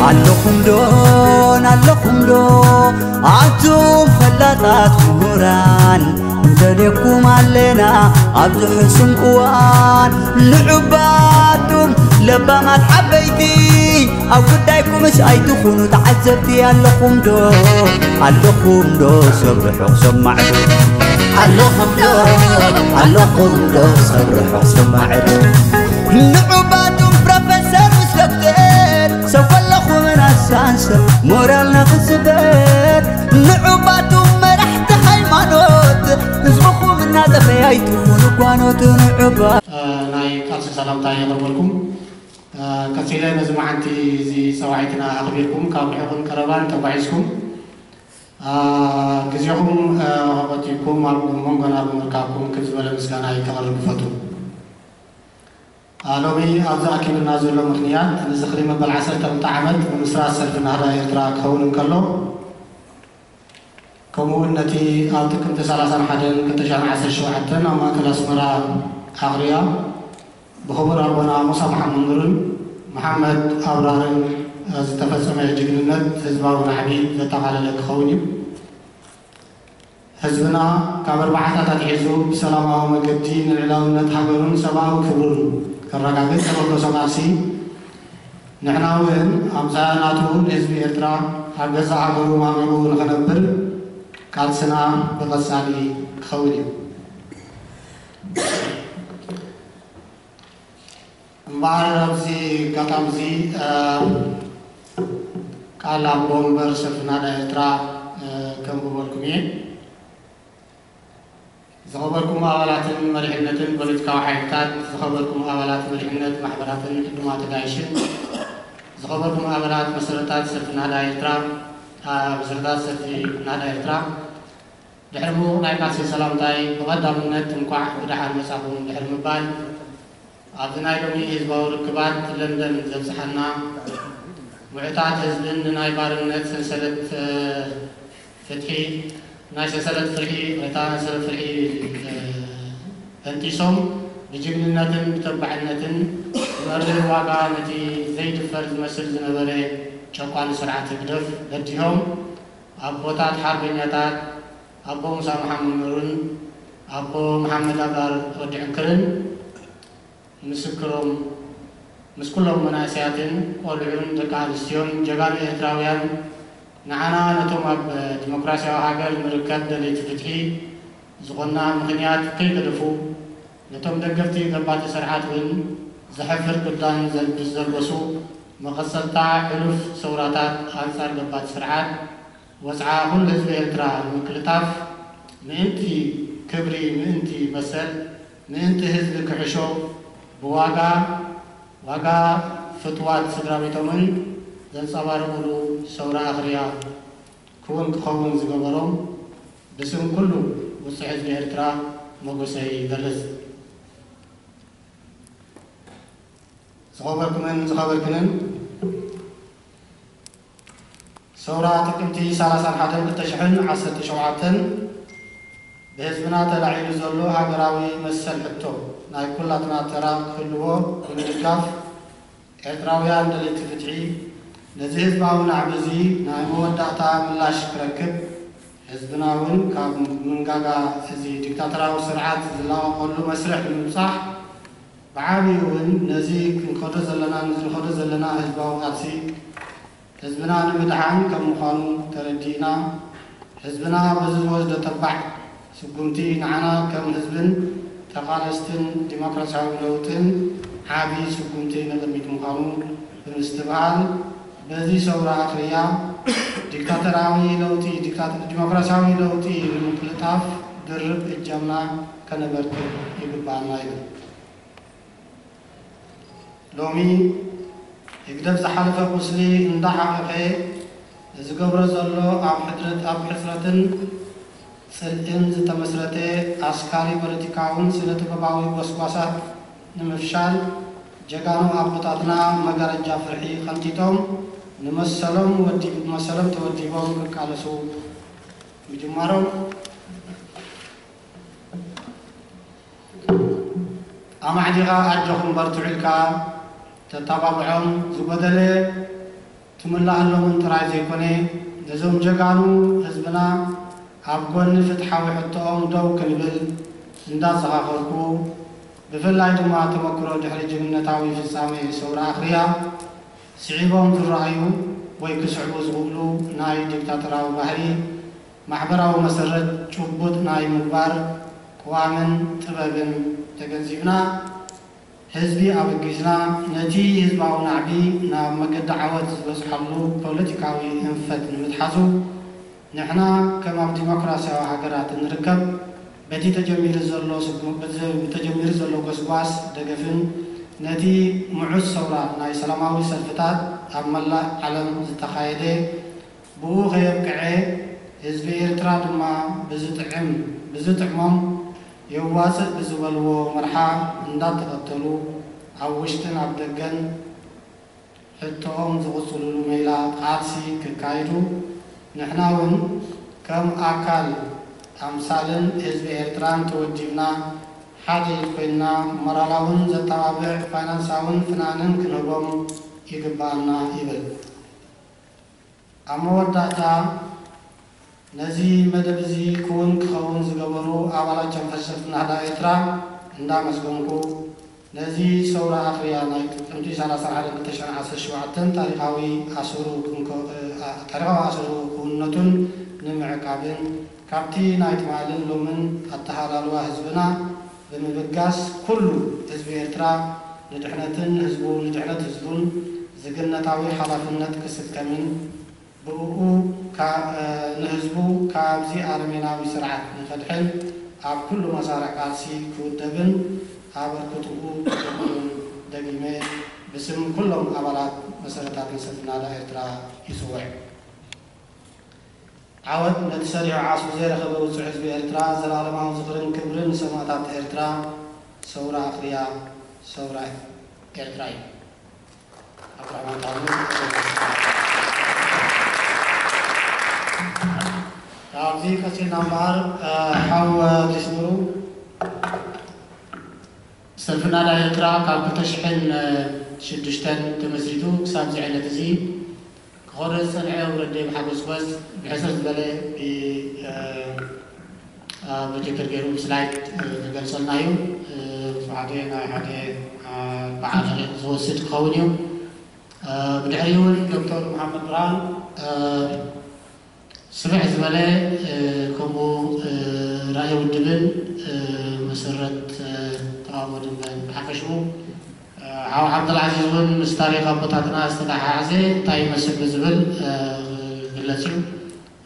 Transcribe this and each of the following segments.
ኣለኹም ዶ፣ ኣለኹም ዶ፣ ኣቱም ፈላጣት ምሁራን፣ እንደልየኩም ኣለና ኣብዚ ሕሱም እዋን። ንዑባቱም ለባማት ዓበይቲ፣ ኣብ ጉዳይኩምስ ኣይትኹኑ ተዓዘብቲ። ኣለኹም ዶ፣ ኣለኹም ዶ፣ ሰብ ርሑቕ ሰብ ማዕዶ። ኣለኹም ዶ፣ ኣለኹም ዶ፣ ሰብ ርሑቕ ሰብ ማዕዶ። ንዑባቱም ፕሮፌሰር ምስ ዶክተር፣ ሰብ ከለኹም ናሳንሰ ሞራልና ክስበር። ንዑባቱም መራሕቲ ሃይማኖት፣ ህዝብኹም እናጠፈየ ኣይትኹኑ ጓኖት። ንዑባ እ፣ ናይ ቃልሲ ሰላምታ የቕርበልኩም። እ፣ ቀጺለ ነዚ መዓንቲ እዚ ጸዋዒትና ኣኽቢርኩም ካብ ርሑቕን ቀረባን ተጓዒዝኩም፣ እ፣ ግዜኹም፣ እ፣ ቆጢብኩም ኣብ መንጎና ብምርካብኩም ክብ ዝበለ ምስጋና ከቕርብ እፈቱ። እ፣ ሎሚ ኣብዚ ኣኪብና ዘሎ ምኽንያት ንዝኽሪ መበል ዓሰርተ ክልተ ዓመት ምምስራት ሰልፊ ናህዳ ኤርትራ ክኸውን እንከሎ፣ ከምኡውን ነቲ ኣብ ጥቅምቲ ሰላሳን ሓደን ክልተ ሽሕን ዓሰርተ ሸውዓተን ኣብ ማእከል ኣስመራ ኣኽርያ ብኽቡር ኣቦና ሙሳ መሓመድ ኑርን መሓመድ ኣብራርን ዝተፈጸመ ጅግንነት ህዝባዊ ናዕቢ ዘጠቓለለ ክኸውን እዩ። ህዝብና ካብ ኣርባዓታት ኣትሒዙ ብሰላማዊ መገዲ ንልዕላውነት ሃገሩን ሰብኣዊ ክብሩን ከረጋግጽ ተበገሶ ቃልሲ፣ ንሕና እውን ኣምሳያ ናቱ ንህዝቢ ኤርትራ ኣብ ገዛእ ሃገሩ ማዕቂቡ ንኽነብር ቃልስና ብቐጻሊ ክኸውን እዩ። እምበኣር ኣብዚ ኣጋጣሚ እዚ፣ እ፣ ቃል ኣቦ ወንበር ሰልፊ ናህዳ ኤርትራ፣ እ፣ ከንብበልኩም እየ። ዝኸበርኩም ኣባላትን መሪሕነትን ፖለቲካዊ ሓይልታት፣ ዝኸበርኩም ኣባላት መሪሕነት ማሕበራትን ዕዱማት ኣጋይሽን፣ ዝኸበርኩም ኣባላት መሰረታት ሰልፊ ናህዳ ኤርትራ፣ ኣ፣ መሰረታት ሰልፊ ናህዳ ኤርትራ፣ ድሕሪ ምዉቕ ናይ ቃልሲ ሰላምታይ፣ ብቐዳምነት እንቋዕ ብደሓን መጻኹም ድሕሪ ምባል፣ ኣብዚ ናይ ሎሚ ህዝባዊ ርክባት ለንደን ዘብጽሓና ምዑታት ህዝብን ንናይ ባርነት ሰንሰለት፣ እ፣ ፍትሒ፣ ናይ ሰንሰለት ፍርሒ፣ ወይ ከኣ ሰንሰለት ፍርሒ፣ እ፣ በንጢሶም ብጅግንነትን ብተባዕነትን ብመሪር ዋጋ ነቲ ዘይድፈር ዝመስል ዝነበረ ጨቋኒ ስርዓት ህግደፍ በዲሆም፣ ኣቦታት ሓርበኛታት ኣቦ ሙሳ መሓመድ ኑርን ኣቦ መሓመድ ኣብራር ወዲ ዕንክርን ምስክሮም፣ ምስ ኩሎም መናእሰያትን ቆልዑን ደቂ ኣንስትዮን ጀጋኑ ኤርትራውያን፣ ንዓና ነቶም ኣብ ዲሞክራስያዊ ሃገር ንርከብ ደለይቲ ፍትሒ ዝኾንና ምኽንያት ከይገደፉ፣ ነቶም ደገፍቲ ገባቲ ስርዓት እውን ዘሕፍር ክዳን ዘልብስ ዘልበሱ፣ መቐጸልታ ሕሉፍ ሰውራታት ኣንጻር ገባቲ ስርዓት፣ ወጽዓ ኩሉ ህዝቢ ኤርትራ ንምቅልጣፍ፣ ምእንቲ ክብሪ፣ ምእንቲ መሰል፣ ምእንቲ ህዝቢ ክሕሾ፣ ብዋጋ፣ ዋጋ ፍትዋት ስድራ ቤቶምን ዘንጸባረቑሉ ሰውራ ኣኽርያ ክውን ክኸውን ዝገበሮም፣ ብስም ኩሉ ውጹዕ ህዝቢ ኤርትራ ሞገሰይ ይገልጽ። ዝኸበርኩምን ዝኸበርክንን፣ ሰውራ ጥቅምቲ ሰላሳን ሓደን ክልተ ሽሕን ዓሰርተ ሸውዓተን ብህዝብና ተላዒሉ ዘሎ ሃገራዊ መሰል ሕቶ፣ ናይ ኩላትና ተራ ክህልዎ ብምድጋፍ፣ ኤርትራውያን ደለይቲ ፍትሒ፣ ነዚ ህዝባዊ ናዕቢ እዚ ናይ መወዳእታ ምላሽ ክረክብ፣ ህዝብና እውን ካብ ምንጋጋ እዚ ዲክታተራዊ ስርዓት ዝላቐቐሉ መስርሕ ንምብጻሕ፣ ብዓቢኡ እውን ነዚ ክንኸዶ ዘለና፣ ንዝንኸዶ ዘለና ህዝባዊ ቃልሲ፣ ህዝብና ንምድሓን ከም ምዃኑ ተረዲእና፣ ህዝብና በዚ ዝወስዶ ተባዕ ስጉምቲ ንዓና ከም ህዝብን ተቓለስትን ዲሞክራስያዊ ለውጥን ዓቢ ስጉምቲ ንቕድሚት ምዃኑ ብምስትብሃል፣ በዚ ሰውራ ኣኽርያ ዲክታተራዊ ለውጢ፣ ዲክታተ-፣ ዲሞክራስያዊ ለውጢ ንምቅልጣፍ ድርብ እጃምና ከነበርክት ይግብኣና ይብል። ሎሚ ህግደፍ ዝሓለፈ ቁስሊ እንዳሓቐፈ ዝገብሮ ዘሎ ኣብ ሕድረት፣ ኣብ ሕጽረትን ጽልእን ዝተመስረተ ኣስካሪ ፖለቲካውን ስነ ጥበባዊ ጎስጓሳት ንምፍሻል ጀጋኑ ኣቦታትና መጋረጃ ፍርሒ ቀንጢጦም ንመሰሎም ወዲ-፣ መሰሎም ተወዲቦም ክቃለሱ ምጅማሮም ኣማዕዲኻ ኣጆኹም በርትዑ ኢልካ ተተባብዖም፣ ዝጎደለ ክምልኣሎምን ጥራይ ዘይኮነ፣ ነዞም ጀጋኑ ህዝብና ኣብ ጎኒ ፍትሓዊ ሕቶኦም ደው ክንብል እንዳዘኻኸርኩ፣ ብፍላይ ድማ ተመክሮ ድሕሪ ጅግንነታዊ ፍጻሜ ሰውራ ኣኽርያ ስዒቦም ዝረኣዩ ወይ ክስዕቡ ዝኽእሉ ናይ ዲክታቶራዊ ባህሪ፣ ማሕበራዊ መሰረት ጭቡጥ ናይ ምግባር ቅዋምን ጥበብን ተገንዚብና፣ ህዝቢ ኣበጊስና፣ ነቲ ህዝባዊ ናዕቢ ናብ መገዲ ዓወት ዝበጽሓሉ ፖለቲካዊ ኣንፈት ንምትሓዙ፣ ንሕና ከም ኣብ ዲሞክራስያዊ ሃገራት እንርከብ፣ በቲ ተጀሚሩ ዘሎ ስጉ-፣ በቲ ተጀሚሩ ዘሎ ጎስጓስ ደገፍን ነቲ ምዑት ሰውራ ናይ ሰላማዊ ሰልፍታት ኣብ መላእ ዓለም ዝተኻየደ ብኡ ከየብቅዐ፣ ህዝቢ ኤርትራ ድማ ብዝጥዕም-፣ ብዝጥዕሞም የዋጽእ ብዝበልዎ መርሓ እንዳተኸተሉ፣ ኣብ ውሽጥን ኣብ ደገን ሕቶኦም ዝቕጽልሉ ሜላ ቃልሲ ክካይዱ፣ ንሕና እውን ከም ኣካል ኣምሳልን ህዝቢ ኤርትራን ተወዲብና፣ ሓደ ኢድ ኮይንና፣ ሞራላውን ዘተባብዕ ፋይናንሳውን ፍናንን ክንህቦም ይግባኣና ይብል። ኣብ መወዳእታ፣ ነዚ መደብ እዚ ክውን ክኸውን ዝገበሩ ኣባላት ጨንፈር ሰልፊ ናህዳ ኤርትራ እንዳመስገንኩ፣ ነዚ ሰውራ ኣኽርያ ናይ ጥቅምቲ ሰላሳ ሓደ ክልተ ሽሕን ዓሰርተ ሸውዓተን ታሪኻዊ ኣሰሩ ክንከ-፣ እ፣ ኣ-፣ ታሪኻዊ ኣሰሩ ክውንነቱን ንምዕቃብን፣ ካብቲ ናይ ትማልን ሎምን ኣተሃላልዋ ህዝብና ብምብጋስ፣ ኩሉ ህዝቢ ኤርትራ ንድሕነትን ህዝቡ፣ ንድሕነት ህዝቡን ዝግነታዊ ሓላፍነት ክስከምን፣ ብእኡ ካ-፣ እ፣ ንህዝቡ ካብዚ ኣረሜናዊ ስርዓት ንኸድሕን ኣብ ኩሉ መሳርዕ ቃልሲ ክውደብን ኣበርክትኡ ክገብርን ደጊመ ብስም ኩሎም ኣባላት መሰረታትን ሰልፍና ኤርትራ ይጽውዕ። ዓወት ነቲ ሰሪሑ ዓስቡ ዘይረኸበ ውጹዕ ህዝቢ ኤርትራ፣ ዘላለማዊ ዝኽርን ክብርን ንሰማእታት ኤርትራ። ሰውራ ኣኽርያ፣ ሰውራ ኤርትራ እዩ። ኣብርሃም ኣንጣኑ። ካብዚ ቀጺልና እምበኣር፣ እ፣ ሓው፣ እ፣ ድሪስ ኑሩ፣ ሰልፊ ናዳ ኤርትራ ካብ ክልተ ሽሕን ሽዱሽተን ተመስሪቱ ክሳብ እዚ ዕለት እዚ ክኸዶ ዝጸንሐ ውረድ ደይብ ሓጎስጎስ ብሕጽር ዝበለ ብ-፣ እ፣ እ፣ ፕሮጀክተር ገይሩ ብስላይድ፣ እ፣ ክገልጸልና እዩ። እ፣ ብፁዕ ሓደ ናይ ሓደ፣ እ፣ ኣርብዓ ደቂቕ ዝወስድ ክኸውን እዩ። እ፣ ብድሕሪኡ እውን ዶክተር መሓመድ ብርሃን፣ እ፣ ስፍሕ ዝበለ፣ እ፣ ከምኡ፣ እ፣ ራእይ ውድብን፣ እ፣ መሰረት፣ እ፣ ተቓውሞ ደንበን ብሓፈሽኡ፣ እ፣ ሓው ዓብደልዓዚዝ እውን ምስ ታሪኽ ኣቦታትና ዝተተሓሓዘ እንታይ ይመስል ብዝብል፣ እ፣ ክግለጽ እዩ።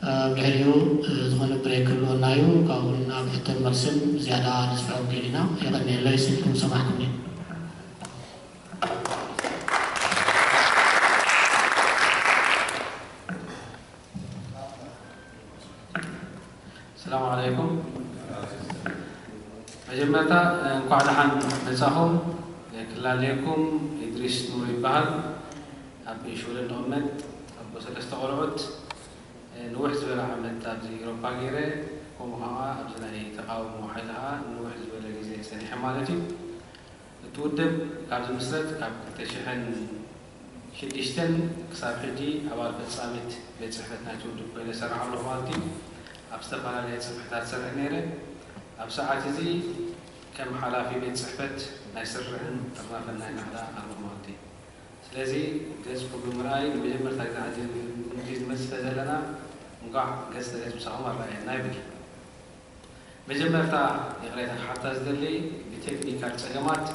እ፣ ብድሕሪኡ፣ እ፣ ዝኾነ ብሬክ ክህልወና እዩ። ካብኡ ናብ ሕቶን መልስን ዝያዳ ንስፍሖ ክንከይድ ኢና። የቐንየለይ፣ ስልኩም ሰማዕኩምኒ። ሰላም ዓለይኩም። መጀመርታ እንኳዕ ደሓን መጻኹም። ክላለየኩም፣ ኢድሪስ ኑር ይበሃል። ኣብ ቤንሽወደን ንቕመጥ፣ ኣቦ ሰለስተ ቆልዑት። ንውሕ ዝበለ ዓመት ኣብዚ ኤውሮፓ ገይረ፣ ከምኡ ኸዓ ኣብዚ ናይ ተቓውሞ ሓይሊ ኸዓ ንውሕ ዝበለ ግዜ ጸኒሐ ማለት እዩ። እቲ ውድብ ካብ ዝምስረት ካብ ክልተ ሽሕን ሽዱሽተን ክሳብ ሕጂ ኣባል ፈጻሚት ቤት ጽሕፈት ናይቲ ውድብ ኮይነ እሰርሕ ኣለኹ ማለት እዩ። ኣብ ዝተፈላለየ ጽፍሕታት እሰርሕ ነይረ። ኣብ ሰዓት እዚ ከም ሓላፊ ቤት ጽሕፈት ናይ ስርሕን ጥርናፈን ናይ ናህዳ ኣለኹ ማለት እዩ። ስለዚ ገጽኩም ብምርኣይ ንመጀመርታ ግዜ ኣብዚ ምድሪ ንመጽእ ስለ ዘለና እንቋዕ ገጽ ንገጽ ምሳኹም ኣረኣየና ይብል። መጀመርታ ይቕሬታ ክሓታ ዝደሊ ብቴክኒካል ጸገማት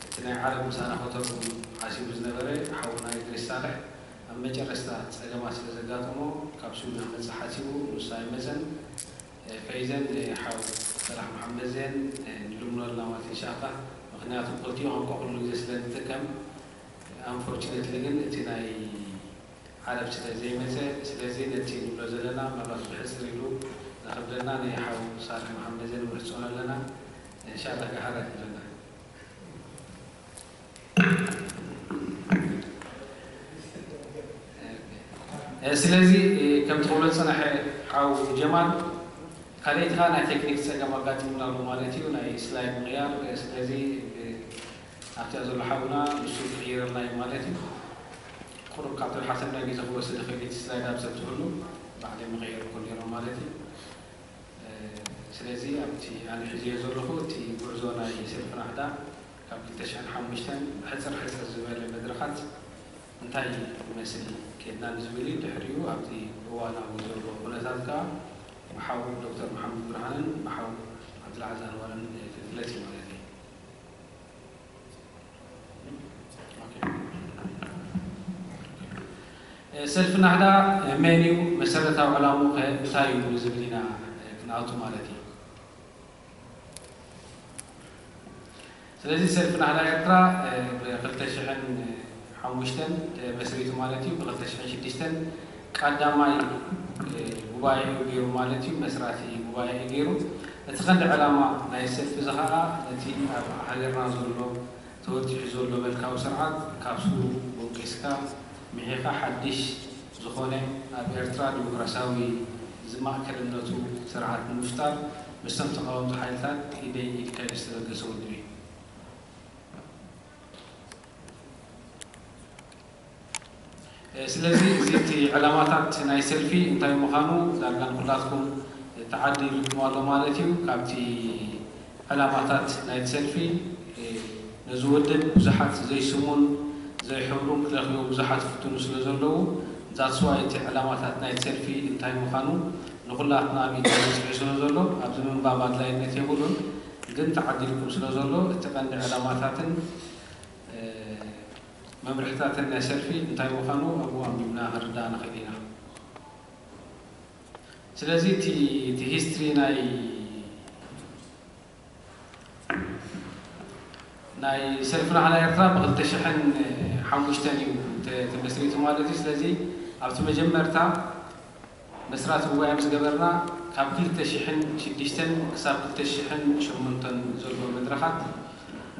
እቲ ናይ ዓረብ ምሳና ከተርጉም ሓሲቡ ዝነበረ ሓውና ኢድሪስ ሳልሕ ኣብ መጨረስታ ጸገማት ስለ ዘጋጠሞ ካብ ስዊድን ክመጽእ ሓሲቡ ንሱ ኣይመጸን። ፈይዘን ንሓው ሰላሕ መሓመድ ዜን ንልምኖልና ማለት ኢንሻኣላህ። ምኽንያቱ ክልቲኡ ቋንቋ ኩሉ ግዜ ስለ ንጥቀም፣ ኣንፎርቹኔትሊ ግን እቲ ናይ ዓረብ ስለ ዘይመጸ፣ ስለዚ ነቲ ንብሎ ዘለና ምናልባት ብሕጽር ኢሉ ዘኽብደልና ንሓው ሳልሕ መሓመድ ዜን ንብሕጽኦን ኣለና። ኢንሻኣላህ ገሓር ኣይትብለና። እ፣ ስለዚ፣ እ፣ ከምቲ ክብሎ ዝጸናሐ ሓው ጀማል፣ ካልኣይቲ ከኣ ናይ ቴክኒክ ጸገም ኣጋጢሙና ኣሎ ማለት እዩ፣ ናይ ስላይድ ምቕያር። እ፣ ስለዚ፣ እ፣ ኣብቲኣ ዘሎ ሓውና ንሱ ክቕይረልና እዩ ማለት እዩ። ቁሩብ ካብቲ ሓሰብናዮ ግዜ ክወስድ ይኽእል እዩ። እቲ ስላይድ ኣብ ሰብ ትህሉ ባዕለይ ምቕየር እኮ ነይሮም ማለት እዩ። ስለዚ ኣብቲ ኣነ ሒዝዮ ዘለኹ እቲ ጉዕዞ ናይ ሰልፊ ናህዳ ካብ ክልተ ሽሕን ሓሙሽተን ሕፅር ሕፅር ዝበለ መድረኻት እንታይ ይመስል ከድና ንዝብል እዩ። ድሕሪኡ ኣብቲ እዋናዊ ዘሎ ኩነታት ከዓ ብሓው ዶክተር መሓመድ ብርሃንን ብሓው ዓብዱልዓዚ ኣንዋርን ክፍለጥ እዩ ማለት እዩ። ሰልፊ ናህዳ መን እዩ፣ መሰረታዊ ዕላምኡ ከ እንታይ እዩ ንዝብል ኢና ክንኣቱ ማለት እዩ። ስለዚ ሰልፊ ናህዳ ኤርትራ ብ2005 ተመስሪቱ ማለት እዩ። ብ2006 ቀዳማይ ጉባኤኡ ገይሩ ማለት እዩ። መስራቲ ጉባኤ ገይሩ። እቲ ቀንዲ ዕላማ ናይ ሰልፊ እዚ ኸዓ ነቲ ኣብ ሃገርና ዘሎ ተወጢሑ ዘሎ መልካዊ ስርዓት ካብ ስሩ ወቂስካ ምሒኻ ሓድሽ ዝኾነ ኣብ ኤርትራ ዲሞክራሲያዊ ዝማእከልነቱ ስርዓት ንምፍጣር ምስቶም ተቓወምቲ ሓይልታት ኢደይ ኢድካ ኢሉ ዝተበገሰ ውድብ እዩ። ስለዚ እዚ እቲ ዕላማታት ናይ ሰልፊ እንታይ ምዃኑ ዳርጋ ንኩላትኩም ተዓዲሉኩም ኣሎ ማለት እዩ። ካብቲ ዕላማታት ናይቲ ሰልፊ ነዚ ውድብ ብዙሓት ዘይስሙን ዘይሕብሩን ክረኽብዎ ብዙሓት ይፍትኑ ስለ ዘለዉ that's why እቲ ዕላማታት ናይቲ ሰልፊ እንታይ ምዃኑ ንኹላትና ኣብ ኢድና በፂሑ ስለ ዘሎ ኣብዚ ምንባብ ኣድላይነት የብሉን። ግን ተዓዲልኩም ስለ ዘሎ እቲ ቀንዲ ዕላማታትን መምርሕታትን ናይ ሰልፊ እንታይ ምዃኑ ኣብኡ ኣንቢብና ክንርዳእ ንኽእል ኢና። ስለዚ እቲ እቲ ሂስትሪ ናይ ናይ ሰልፊ ናህዳ ኤርትራ ብ2005 እዩ ተ- ተመስሪቱ ማለት እዩ። ስለዚ ኣብቲ መጀመርታ መስራቲ ጉባኤ ኣብ ዝገበርና ካብ 2006 ክሳብ 2008 ዘሎ መድረኻት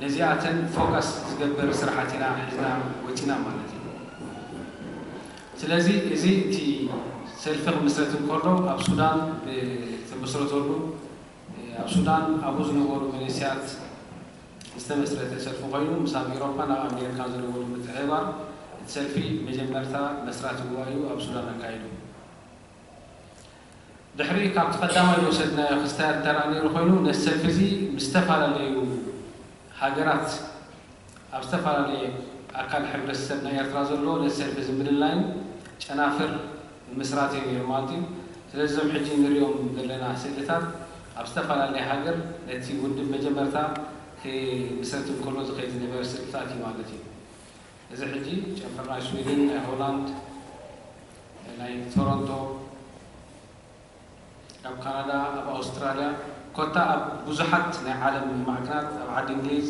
ነዚኣተን ፎካስ ዝገብር ስራሓት ኢና ሒዝና ወፂና ማለት እዩ። ስለዚ እዚ እቲ ሰልፊ ክምስረት እንከሎ ኣብ ሱዳን ዝተመስረተሉ ኣብ ሱዳን ኣብኡ ዝነበሩ መንእሰያት ዝተመስረተ ሰልፊ ኮይኑ ምስ ኣብ ኤሮፓን ኣብ ኣሜሪካን ዝነበሩ ምትሕብባር እቲ ሰልፊ መጀመርታ መስራቲ ጉባኤኡ ኣብ ሱዳን ኣካይዱ። ድሕሪ ካብቲ ቀዳማይ ዝወሰድናዮ ክስታይ ተራ ነይሩ ኮይኑ ነቲ ሰልፊ እዚ ምስ ዝተፈላለዩ ሃገራት ኣብ ዝተፈላለየ ኣካል ሕብረተሰብ ናይ ኤርትራ ዘሎ ነቲ ሰልፊ እዚ ምልላይን ጨናፍር ምስራተይ ነይሩ ማለት እዩ። ስለዚ እዞም ሕጂ ንሪኦም ዘለና ስእልታት ኣብ ዝተፈላለየ ሃገር ነቲ ውድብ መጀመርታ ክምስረት እንከሎ ዝኸይድ ዝነበረ ስእልታት እዩ ማለት እዩ። እዚ ሕጂ ጨንፈር ናይ ስዊድን፣ ናይ ሆላንድ፣ ናይ ቶሮንቶ፣ ኣብ ካናዳ፣ ኣብ ኣውስትራልያ፣ ኮታ ኣብ ብዙሓት ናይ ዓለም ማዕከናት፣ ኣብ ዓዲ እንግሊዝ፣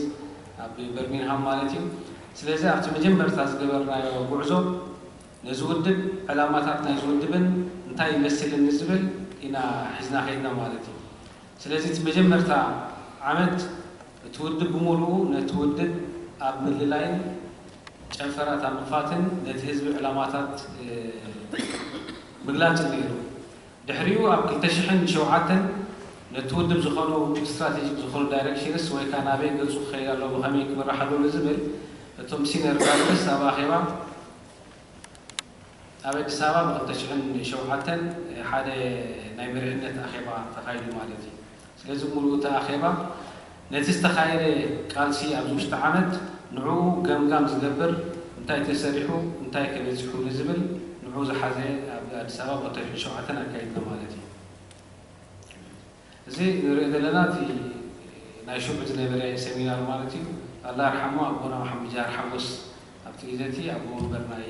ኣብ በርሚንሃም ማለት እዩ። ስለዚ ኣብቲ መጀመርታ ዝገበርናዮ ጉዕዞ ነዚ ውድብ ዕላማታት ናይዚ ውድብን እንታይ ይመስልን ንዝብል ኢና ሒዝና ከይድና ማለት እዩ። ስለዚ እቲ መጀመርታ ዓመት እቲ ውድብ ብምሉኡ ነቲ ውድብ ኣብ ምልላይን ጨንፈራት ኣብ ምኽፋትን ነቲ ህዝቢ ዕላማታት ምግላጽ ነይሩ። ድሕሪኡ ኣብ 2007 ነቲ ውድብ ዝኾኑ ስትራቴጂክ ዝኾኑ ዳይሬክሽንስ ወይ ከዓ ናበይ ገጹ ክኸይድ ኣለዎ ብኸመይ ክምራሕ ኣለዎ ዝብል እቶም ሲነር ዳይሬክተርስ ኣብ ኣኼባ ኣብ ኣዲስ ኣበባ ብ2007 ሓደ ናይ መሪሕነት ኣኼባ ተኻይዱ ማለት እዩ። ስለዚ ሙሉእ እቲ ኣኼባ ነቲ ዝተኻየደ ቃልሲ ኣብዚ ውሽጢ ዓመት ንዕኡ ገምጋም ዝገብር እንታይ ተሰሪሑ እንታይ ከበፂሑ ንዝብል ንዕኡ ዝሓዘ ኣብ ኣዲስ ኣበባ ብ2007 ኣካይድና ማለት እዩ። እዚ ንሪኦ ዘለና እቲ ናይ ሽዑ ዝነበረ ሰሚናር ማለት እዩ። ኣላ ኣርሓሞ ኣቦና መሓመድ ጃሃር ሓጎስ ኣብቲ ግዜ እቲ ኣቦ ወንበር ናይ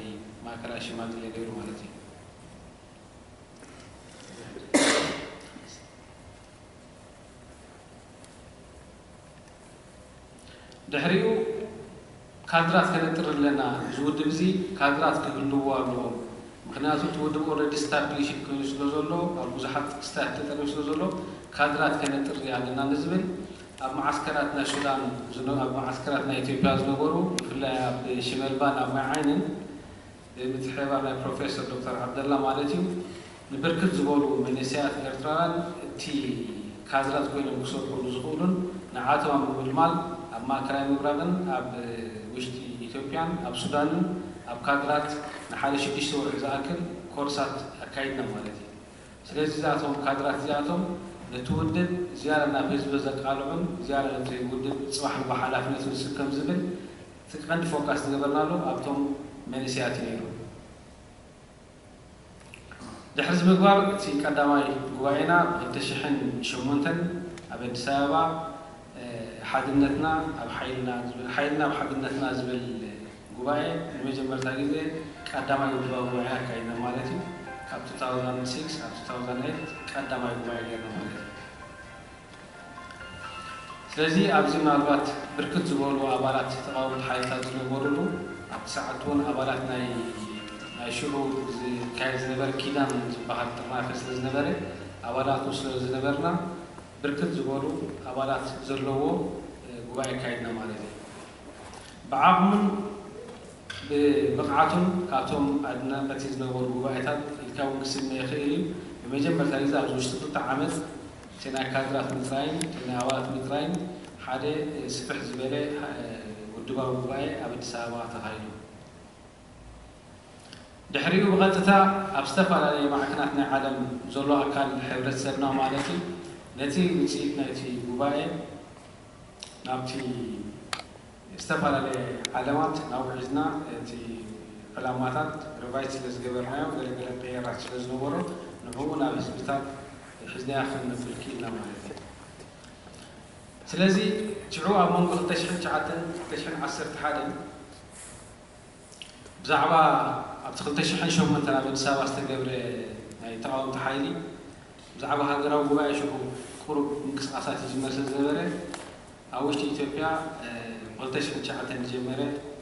ማእከላይ ሽማግሌ ነይሩ ማለት እዩ። ድሕሪኡ ካድራት ከነጥሪ ኣለና። እዚ ውድብ እዚ ካድራት ክህልዎ ኣለዎም። ምክንያቱ እቲ ውድብ ኦልሬዲ ስታብሊሽድ ኮይኑ ስለ ዘሎ ኣብ ብዙሓት ክስታት ተጠሪቡ ስለ ዘሎ ካድራት ከነጥሪ ኣለና ንዝብል ኣብ መዓስከራት ናይ ሱዳን ዝነ- ኣብ መዓስከራት ናይ ኢትዮጵያ ዝነበሩ ብፍላይ ኣብ ሽመልባን ኣብ ማይ ዓይንን ብምትሕብባር ናይ ፕሮፌሰር ዶክተር ዓብደላ ማለት እዩ ንብርክት ዝበሉ መንእሰያት ኤርትራውያን እቲ ካድራት ኮይኖም ክሰርሑ ንዝኽእሉን ንዓቶም ኣብ ምምልማል ኣብ ማእከላይ ምብራቕን ኣብ ውሽጢ ኢትዮጵያን ኣብ ሱዳንን ኣብ ካድራት ንሓደ ሽዱሽተ ወርሒ ዝኣክል ኮርሳት ኣካይድና ማለት እዩ። ስለዚ እዚኣቶም ካድራት እዚኣቶም ነቲ ውድብ ዝያዳ ናብ ህዝቢ ዘቃልዑን ዝያዳ ነቲ ውድብ ፅባሕ ንግሆ ሓላፍነቱ ዝስከም ዝብል እቲ ቀንዲ ፎካስ ዝገበርናሉ ኣብቶም መንእሰያት እዩ ነይሩ። ድሕሪ እዚ ምግባር እቲ ቀዳማይ ጉባኤና ብ ክልተ ሽሕን ሸሞንተን ኣብ ኣዲስ ኣበባ ሓድነትና ኣብ ሓይልና ዝብል ሓይልና ኣብ ሓድነትና ዝብል ጉባኤ ንመጀመርታ ግዜ ቀዳማይ ውድባዊ ጉባኤ ኣካይድና ማለት እዩ። ካብ two thousand six ኣብ two thousand eight ቀዳማይ ጉባኤ ገይርና ማለት እዩ። ስለዚ ኣብዚ ምናልባት ብርክት ዝበሉ ኣባላት ተቓወምቲ ሓይልታት ዝነበሩሉ ኣብቲ ሰዓት እውን ኣባላት ናይ ናይ ሽዑ ዝካየድ ዝነበረ ኪዳን ዝበሃል ጥርናፈ ስለ ዝነበረ ኣባላቱ ስለ ዝነበርና ብርክት ዝበሉ ኣባላት ዘለዎ ጉባኤ ኣካይድና ማለት እዩ። ብዓቕሙን ብብቕዓቱን ካብቶም ኣድናቐቲ ዝነበሩ ጉባኤታት ኢልካ እውን ክስመ ይኽእል እዩ። ብመጀመርታ ግዜ ኣብዚ ውሽጢ ክልተ ዓመት እቲ ናይ ካድራት ምጥራይን እቲ ናይ ኣባላት ምጥራይን ሓደ ስፍሕ ዝበለ ውድባዊ ጉባኤ ኣብ ኣዲስ ኣበባ ተኻይዱ። ድሕሪኡ ብቐጥታ ኣብ ዝተፈላለየ ማዕከናት ናይ ዓለም ዘሎ ኣካል ሕብረተሰብና ማለት እዩ ነቲ ውፅኢት ናይቲ ጉባኤ ናብቲ ዝተፈላለየ ዓለማት ናብ ሒዝና እቲ ዕላማታት ሪቫይዝ ስለ ዝገበርናዮ ገለገለ ቀየራት ስለ ዝነበሮ ንዕኡ ናብ ህዝብታት ሒዝናዮ ክንብል ክኢልና ማለት እዩ። ስለዚ ሽዑ ኣብ መንጎ ክልተ ሽሕን ትሽዓተን ክልተ ሽሕን ዓሰርተ ሓደን ብዛዕባ ኣብቲ ክልተ ሽሕን ሸሞንተን ኣብ ኣዲስ ኣበባ ዝተገብረ ናይ ተቓወምቲ ሓይሊ ብዛዕባ ሃገራዊ ጉባኤ ሽዑ ቁሩብ ምንቅስቃሳት ይጅመር ስለ ዝነበረ ኣብ ውሽጢ ኢትዮጵያ ብ ክልተ ሽሕን ትሽዓተን ዝጀመረ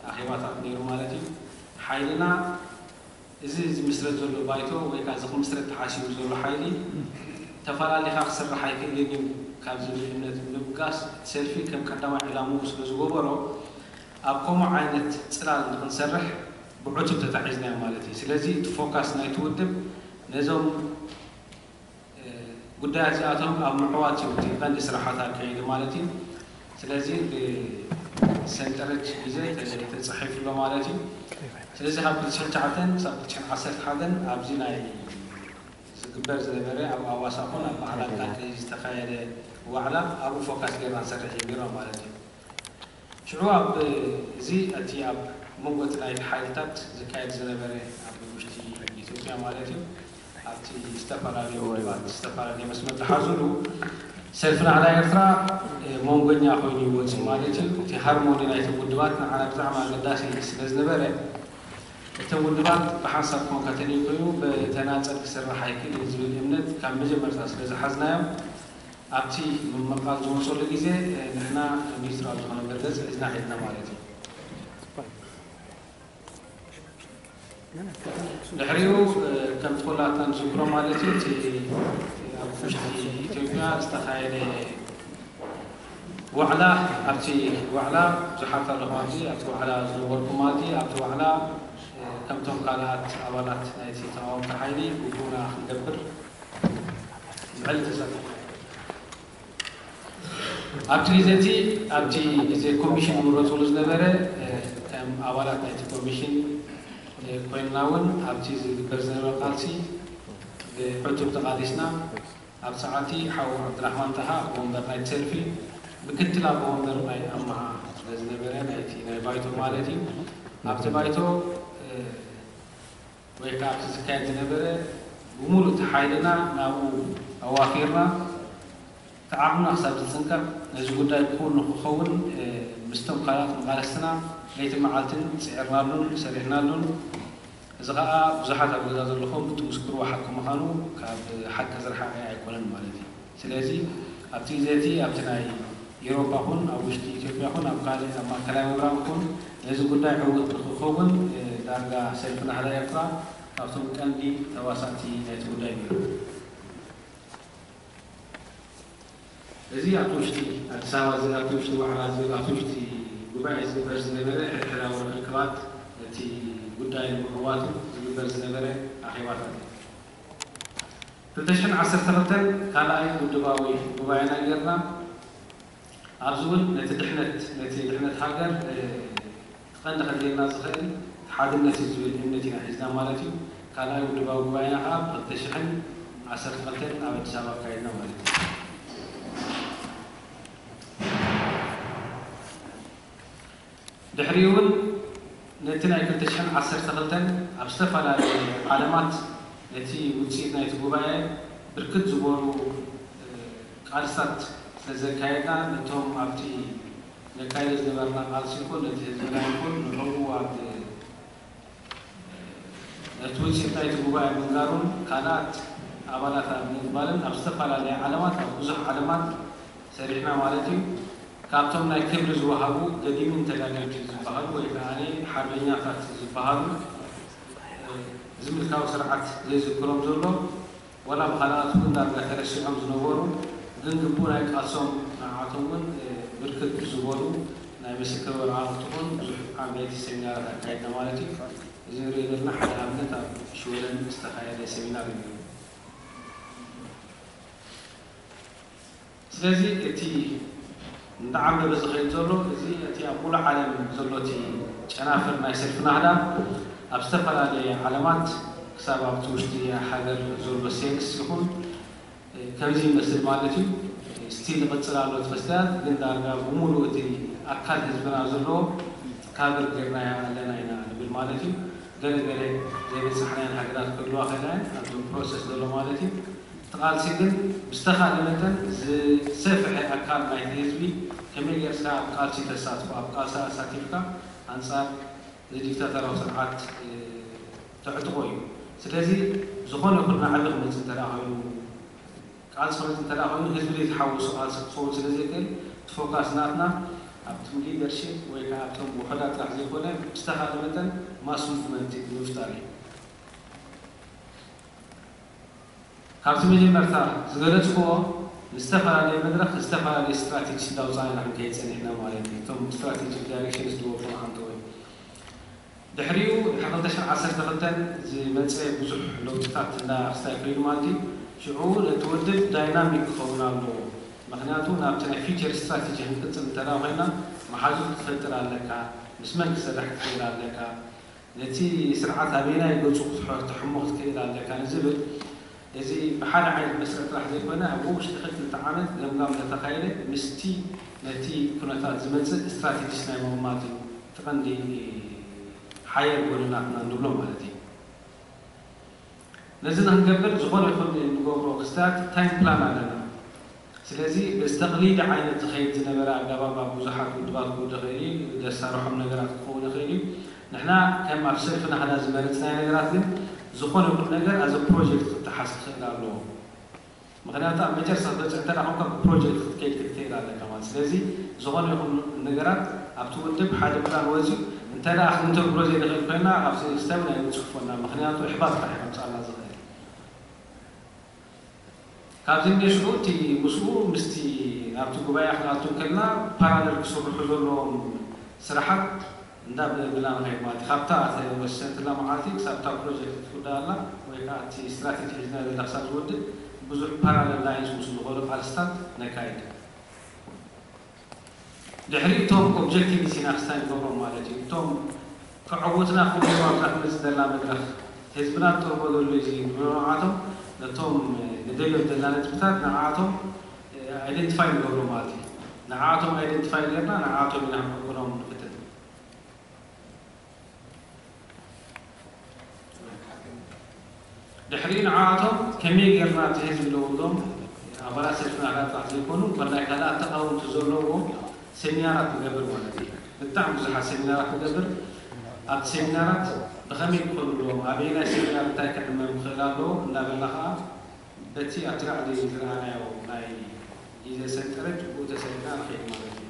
ኣኼባታት ነይሩ ማለት እዩ። ሓይልና እዚ ዝምስረት ዘሎ ባይቶ ወይ ከዓ እዚ ክምስረት ተሓሲቡ ዘሎ ሓይሊ ተፈላሊኻ ክስራሕ ኣይክእልን እዩ ካብ ዝብል እምነት ብምብጋስ እቲ ሰልፊ ከም ቀዳማይ ዕላምኡ ስለ ዝገበሮ ኣብ ከምኡ ዓይነት ፅላል ንክንሰርሕ ብዕቱብ ተታሒዝናዮ ማለት እዩ። ስለዚ እቲ ፎካስ ናይቲ ውድብ ነዞም ጉዳያት እዚኣቶም ኣብ ምዕዋት እዩ እቲ ቀንዲ ስራሓት ኣካይዱ ማለት እዩ። ስለዚ ብሰንጠረጅ ግዜ ተፃሒፉ ኣሎ ማለት እዩ። ስለዚ ካብ ክልተ ሽሕን ትሽዓተን ክሳብ ክልተ ሽሕን ዓሰርተ ሓደን ኣብዚ ናይ ዝግበር ዝነበረ ኣብ ኣዋሳ ኮን ኣብ በዓል ኣቃቂ ዝተኻየደ ዋዕላ ኣብኡ ፎካስ ጌርና ንሰርሕ ጀሚርና ማለት እዩ። ሽዑ ኣብ እዚ እቲ ኣብ መንጎ እቲ ናይ ሓይልታት ዝካየድ ዝነበረ ኣብ ውሽጢ ኢትዮጵያ ማለት እዩ ኣብቲ ዝተፈላለዩ ውድባት ዝተፈላለየ መስመር ዝሓዙሉ ሰልፊ ናህዳ ኤርትራ መንጎኛ ኮይኑ ይወፅእ ማለት እዩ። እቲ ሃርሞኒ ናይቶም ውድባት ንዓና ብጣዕሚ ኣገዳሲ ስለ ዝነበረ እቶም ውድባት ብሓንሳብ ኮንካ ተለይኮይኑ ብተናፀል ክስራሕ ኣይክእልን ዝብል እምነት ካብ መጀመርታ ስለ ዝሓዝናዮም ኣብቲ ምምቓል ዝወፀሉ ግዜ ንሕና ኒውትራል ዝኾነ መርገፂ ሒዝና ሒዝና ማለት እዩ። ድሕሪኡ ከምቲ ኩላትና ንዝክሮ ማለት እዩ እቲ ኣብ ውሽጢ ኢትዮጵያ ዝተኻየደ ዋዕላ ኣብቲ ዋዕላ ብዙሓት ኣለኹም ኣብዚ ኣብቲ ዋዕላ ዝነበርኩም ማለት እዩ ኣብቲ ዋዕላ ከምቶም ካልኣት ኣባላት ናይቲ ተቃወምቲ ሓይሊ ግቡእና ክንገብር ብዕሊ ተሳተፍና። ኣብቲ ግዜ እቲ ኣብቲ ግዜ ኮሚሽን ዝምረፅሉ ዝነበረ ከም ኣባላት ናይቲ ኮሚሽን ኮይንና እውን ኣብቲ ዝግበር ዝነበረ ቃልሲ ብዕቱብ ተቓሊስና። ኣብ ሰዓቲ ሓው ዓብድራሕማን ጣሃ ኣቦ ወንበር ናይቲ ሰልፊ ምክትል ኣቦ ወንበር ናይ ኣማሃ ስለ ዝነበረ ናይቲ ናይ ባይቶ ማለት እዩ ኣብቲ ባይቶ ወይ ከዓ ኣብቲ ዝካየድ ዝነበረ ብምሉእ እቲ ሓይልና ናብኡ ኣዋፊርና እቲ ዓቕምና ክሳብ ዝፅንቀቕ ነዚ ጉዳይ ብኩሉ ንክኸውን ምስቶም ካልኣት መቓለስትና ለይትን መዓልትን ፅዒርናሉን ሰሪሕናሉን እዚ ከዓ ብዙሓት ኣብ ገዛ ዘለኹም እትምስክርዎ ሓቂ ምዃኑ ካብ ሓቂ ዝረሓቐ ኣይኮነን ማለት እዩ። ስለዚ ኣብቲ ግዜ እቲ ኣብቲ ናይ ኤውሮጳ ኹን ኣብ ውሽጢ ኢትዮጵያ ኹን ኣብ ካልእ ኣብ ማእከላይ ምብራቕ ኹን ነዚ ጉዳይ ዕውት ንክኸውን ዳርጋ ሰልፊ ናህዳ ኤርትራ ካብቶም ቀንዲ ተዋሳእቲ ናይቲ ጉዳይ ነይሩ። እዚ ኣብቲ ውሽጢ ኣዲስ ኣበባ እዚ ኣብቲ ውሽጢ ዋዕላ እዚ ኣብቲ ውሽጢ ጉባኤ ዝግበር ዝነበረ ሕድሕዳዊ ርክክባት ነቲ ጉዳይ ንምዕዋቱ ዝግበር ዝነበረ ኣኼባታት እዩ። ክልተ ሽሕን ዓሰርተ ክልተን ካልኣይ ውድባዊ ጉባኤና ጌርና ኣብዚ እውን ነቲ ድሕነት ነቲ ድሕነት ሃገር ቀንዲ ከድልየና ዝኽእል ሓድነት እዩ ዝብል እምነት ኢና ሒዝና ማለት እዩ። ካልኣይ ውድባዊ ጉባኤና ከዓ ብ ክልተ ሽሕን ዓሰርተ ክልተን ኣብ ኣዲስ ኣበባ ኣካይድና ማለት እዩ። ድሕሪኡ እውን ነቲ ናይ ክልተ ሽሕን ዓሰርተ ክልተን ኣብ ዝተፈላለየ ዓለማት ነቲ ውፅኢት ናይቲ ጉባኤ ብርክት ዝበሉ ቃልስታት ስለ ዘካየድና ነቶም ኣብቲ ነካይዶ ዝነበርና ቃልሲ ይኹን ነቲ ህዝብና ይኹን ንዕኡ ኣብ ነቲ ውፅኢት ናይቲ ጉባኤ ምንጋሩን ካልኣት ኣባላት ኣብ ምቕባልን ኣብ ዝተፈላለየ ዓለማት ኣብ ብዙሕ ዓለማት ሰሪሕና ማለት እዩ። ካብቶም ናይ ክብሪ ዝወሃቡ ገዲምን ተጋደልቲ ዝበሃሉ ወይ ከዓ ሓርበኛታት ዝበሃሉ እዚ ምልካዊ ስርዓት ዘይዝክሮም ዘሎ ዋላ ብኻልኣት እውን ዳርጋ ተረሲዖም ዝነበሩ ግን ግቡእ ናይ ቃልሶም ንዓቶም እውን ብርክት ዝበሉ ናይ ምስክር ወረቓቕቲ እውን ብዙሕ ዓበይቲ ሰሚናራት ኣካይድና ማለት እዩ። እዚ ንሪኦ ዘለና ሓደ ኣብነት ኣብ ሽወደን ዝተኻየደ ሰሚናር እዩ። ስለዚ እቲ እንዳዓምበበ ዝኸይድ ዘሎ እዚ እቲ ኣብ ሙሉእ ዓለም ዘሎ እቲ ጨናፍር ናይ ሰልፊ ናህዳ ኣብ ዝተፈላለየ ዓለማት ክሳብ ኣብቲ ውሽጢ ሃገር ዘሎ ሴልስ ይኹን ከምዚ ይመስል ማለት እዩ። ስቲል ይቕፅል ኣሎ እቲ ክስተያት ግን ዳርጋ ብሙሉእ እቲ ኣካል ህዝብና ዘለዎ ትካብር ጌርናያ ኣለና ኢና ንብል ማለት እዩ። ገለ ገለ ዘይበፃሕናየን ሃገራት ክህልዋ ክእላ እየን ኣብዞም ፕሮሰስ ዘሎ ማለት እዩ። እቲ ቃልሲ ግን ብዝተኻእለ መጠን ዝሰፍሐ ኣካል ናይቲ ህዝቢ ከመይ ጌርካ ኣብ ቃልሲ ተሳትፎ ኣብ ቃልሲ ኣሳቲፍካ ኣንፃር እዚ ዲክታተራዊ ስርዓት ተዕጥቆ እዩ። ስለዚ ዝኾነ ይኹን ናዕቢ ክመፅእ እንተ ኮይኑ ቃልሲ ክመፅእ እንተ ኮይኑ ህዝቢ ዘይተሓወሶ ቃልሲ ክኸውን ስለ ዘይክእል እቲ ፎካስ ናትና ኣብቶም ሊደርሺፕ ወይ ከዓ ኣብቶም ውሑዳት ጥራሕ ዘይኮነ ብዝተኻእለ መጠን ማስ ሙቭመንት ንምፍጣር እዩ። ካብቲ መጀመርታ ዝገለፅክዎ ንዝተፈላለየ መድረኽ ዝተፈላለየ ስትራቴጂ እንዳውፃእና ኢና ክንከይድ ፀኒሕና ማለት እዩ። እቶም ስትራቴጂክ ዳይሬክሽንስ ዝወፁ ሓንቲ ወይ ድሕሪኡ ድሕሪ ክልተ ሽሕን ዓሰርተ ክልተን ዝመፀ ብዙሕ ለውጥታት እንዳ ክስታይ ኮይኑ ማለት እዩ። ሽዑ ነቲ ውድብ ዳይናሚክ ክኸውን ኣለዎ። ምክንያቱ ናብቲ ናይ ፊቸር ስትራቴጂ ክንቅፅል እንተ ኮይና መሓዙት ክትፈጥር ኣለካ፣ ምስ መን ክሰርሕ ክትኽእል ኣለካ፣ ነቲ ስርዓት ኣበየናይ ገፁ ክትሕሞ ክትክእል ኣለካ ንዝብል እዚ ብሓደ ዓይነት መስርዕ ጥራሕ ዘይኮነ ኣብ ውሽጢ ክልተ ዓመት ገምጋም ለተኻየደ ምስቲ ነቲ ኩነታት ዝመፅእ ስትራቴጂስ ናይ ምቕማጥ እዩ እቲ ቀንዲ ሓየር ጎኒ ናትና ንብሎ ማለት እዩ። ነዚ ንክንገብር ዝኾነ ይኹን ንገብሮ ክስታት ታይም ፕላን ኣለና። ስለዚ በዚ ተቕሊዲ ዓይነት ዝኸይድ ዝነበረ ኣገባብ ኣብ ብዙሓት ውድባት ክውደ ይኽእል እዩ፣ ዘሳርሖም ነገራት ክኸውን ይኽእል እዩ። ንሕና ከም ኣብ ሰልፊ ናህዳ ዝመረፅናዮ ነገራት ግን ዝኾነ ይኹን ነገር ኣዘ ፕሮጀክት ክተሓዝ ክኽእል ኣለዎ። ምክንያቱ ኣብ መጨረስታ ክትበፅሕ እንተ ኮንካ ብፕሮጀክት ክትከይድ ክትክእል ኣለካ ማለት። ስለዚ ዝኾነ ይኹን ነገራት ኣብቲ ውድብ ሓደ ፕላን ወፂኡ እንተ ክነተግብሮ ዘይንኽእል ኮይና ኣብዚ ስታይ እውን ኣይንፅሕፎና። ምክንያቱ እሕባጥ ጥራሕ ከምፃልና ዝኽእል ካብዚ እኒኦ ሽዑ እቲ ምስኡ ምስቲ ናብቲ ጉባኤ ክንኣቱ እንከልና ፓራለል ክስርሑ ዘለዎም ስራሓት እንዳበልና ንኸይድ ማለት እዩ። ካብታ ተወሰንትላ መዓልቲ ክሳብ እታ ፕሮጀክት ትውዳእ ኣላ ወይ ከዓ እቲ ስትራቴጂ ሒዝና ዘለና ክሳብ ዝወድእ ብዙሕ ፓራለል ላይንስ ምስ ዝኾኑ ቃልስታት ነካይድ። ድሕሪ እቶም ኦብጀክቲቭስ ኢና ክስታይ ንገብሮም ማለት እዩ። እቶም ከዕውትና ክብሉ ኣብዛ ክመፅእ ዘላ መድረኽ ህዝብና ዝጠልቦ ዘሎ እዚ ንብሎ ንዓቶም ነቶም ንደልዮም ዘለና ነጥብታት ንዓቶም ኣይደንቲፋይ ንገብሮ ማለት እዩ። ንዓቶም ኣይደንቲፋይ ጌርና ንዓቶም ኢና ክንዕውኖም ንፍትን። ድሕሪኡ ንዓኣቶም ከመይ ጌርና እቲ ህዝቢ ለውጦም ኣባላት ሰልፍና ጥራሕ ዘይኮኑ እምበር ናይ ካልኣት ተቓወምቲ ዘለዎም ሰሚናራት ንገብር ማለት እዩ። ብጣዕሚ ብዙሓት ሰሚናራት ንገብር። ኣብቲ ሰሚናራት ብኸመይ ክኸዱ ኣለዎም፣ ኣበየናይ ሰሚናር እንታይ ክዕመም ክኽእል ኣለዎ እናበልና ከዓ በቲ ኣብቲ ላዕሊ ዝረኣናዮ ናይ ግዜ ሰንጠረዥ ብኡ ተሰሪዕና ንኸይድ ማለት እዩ።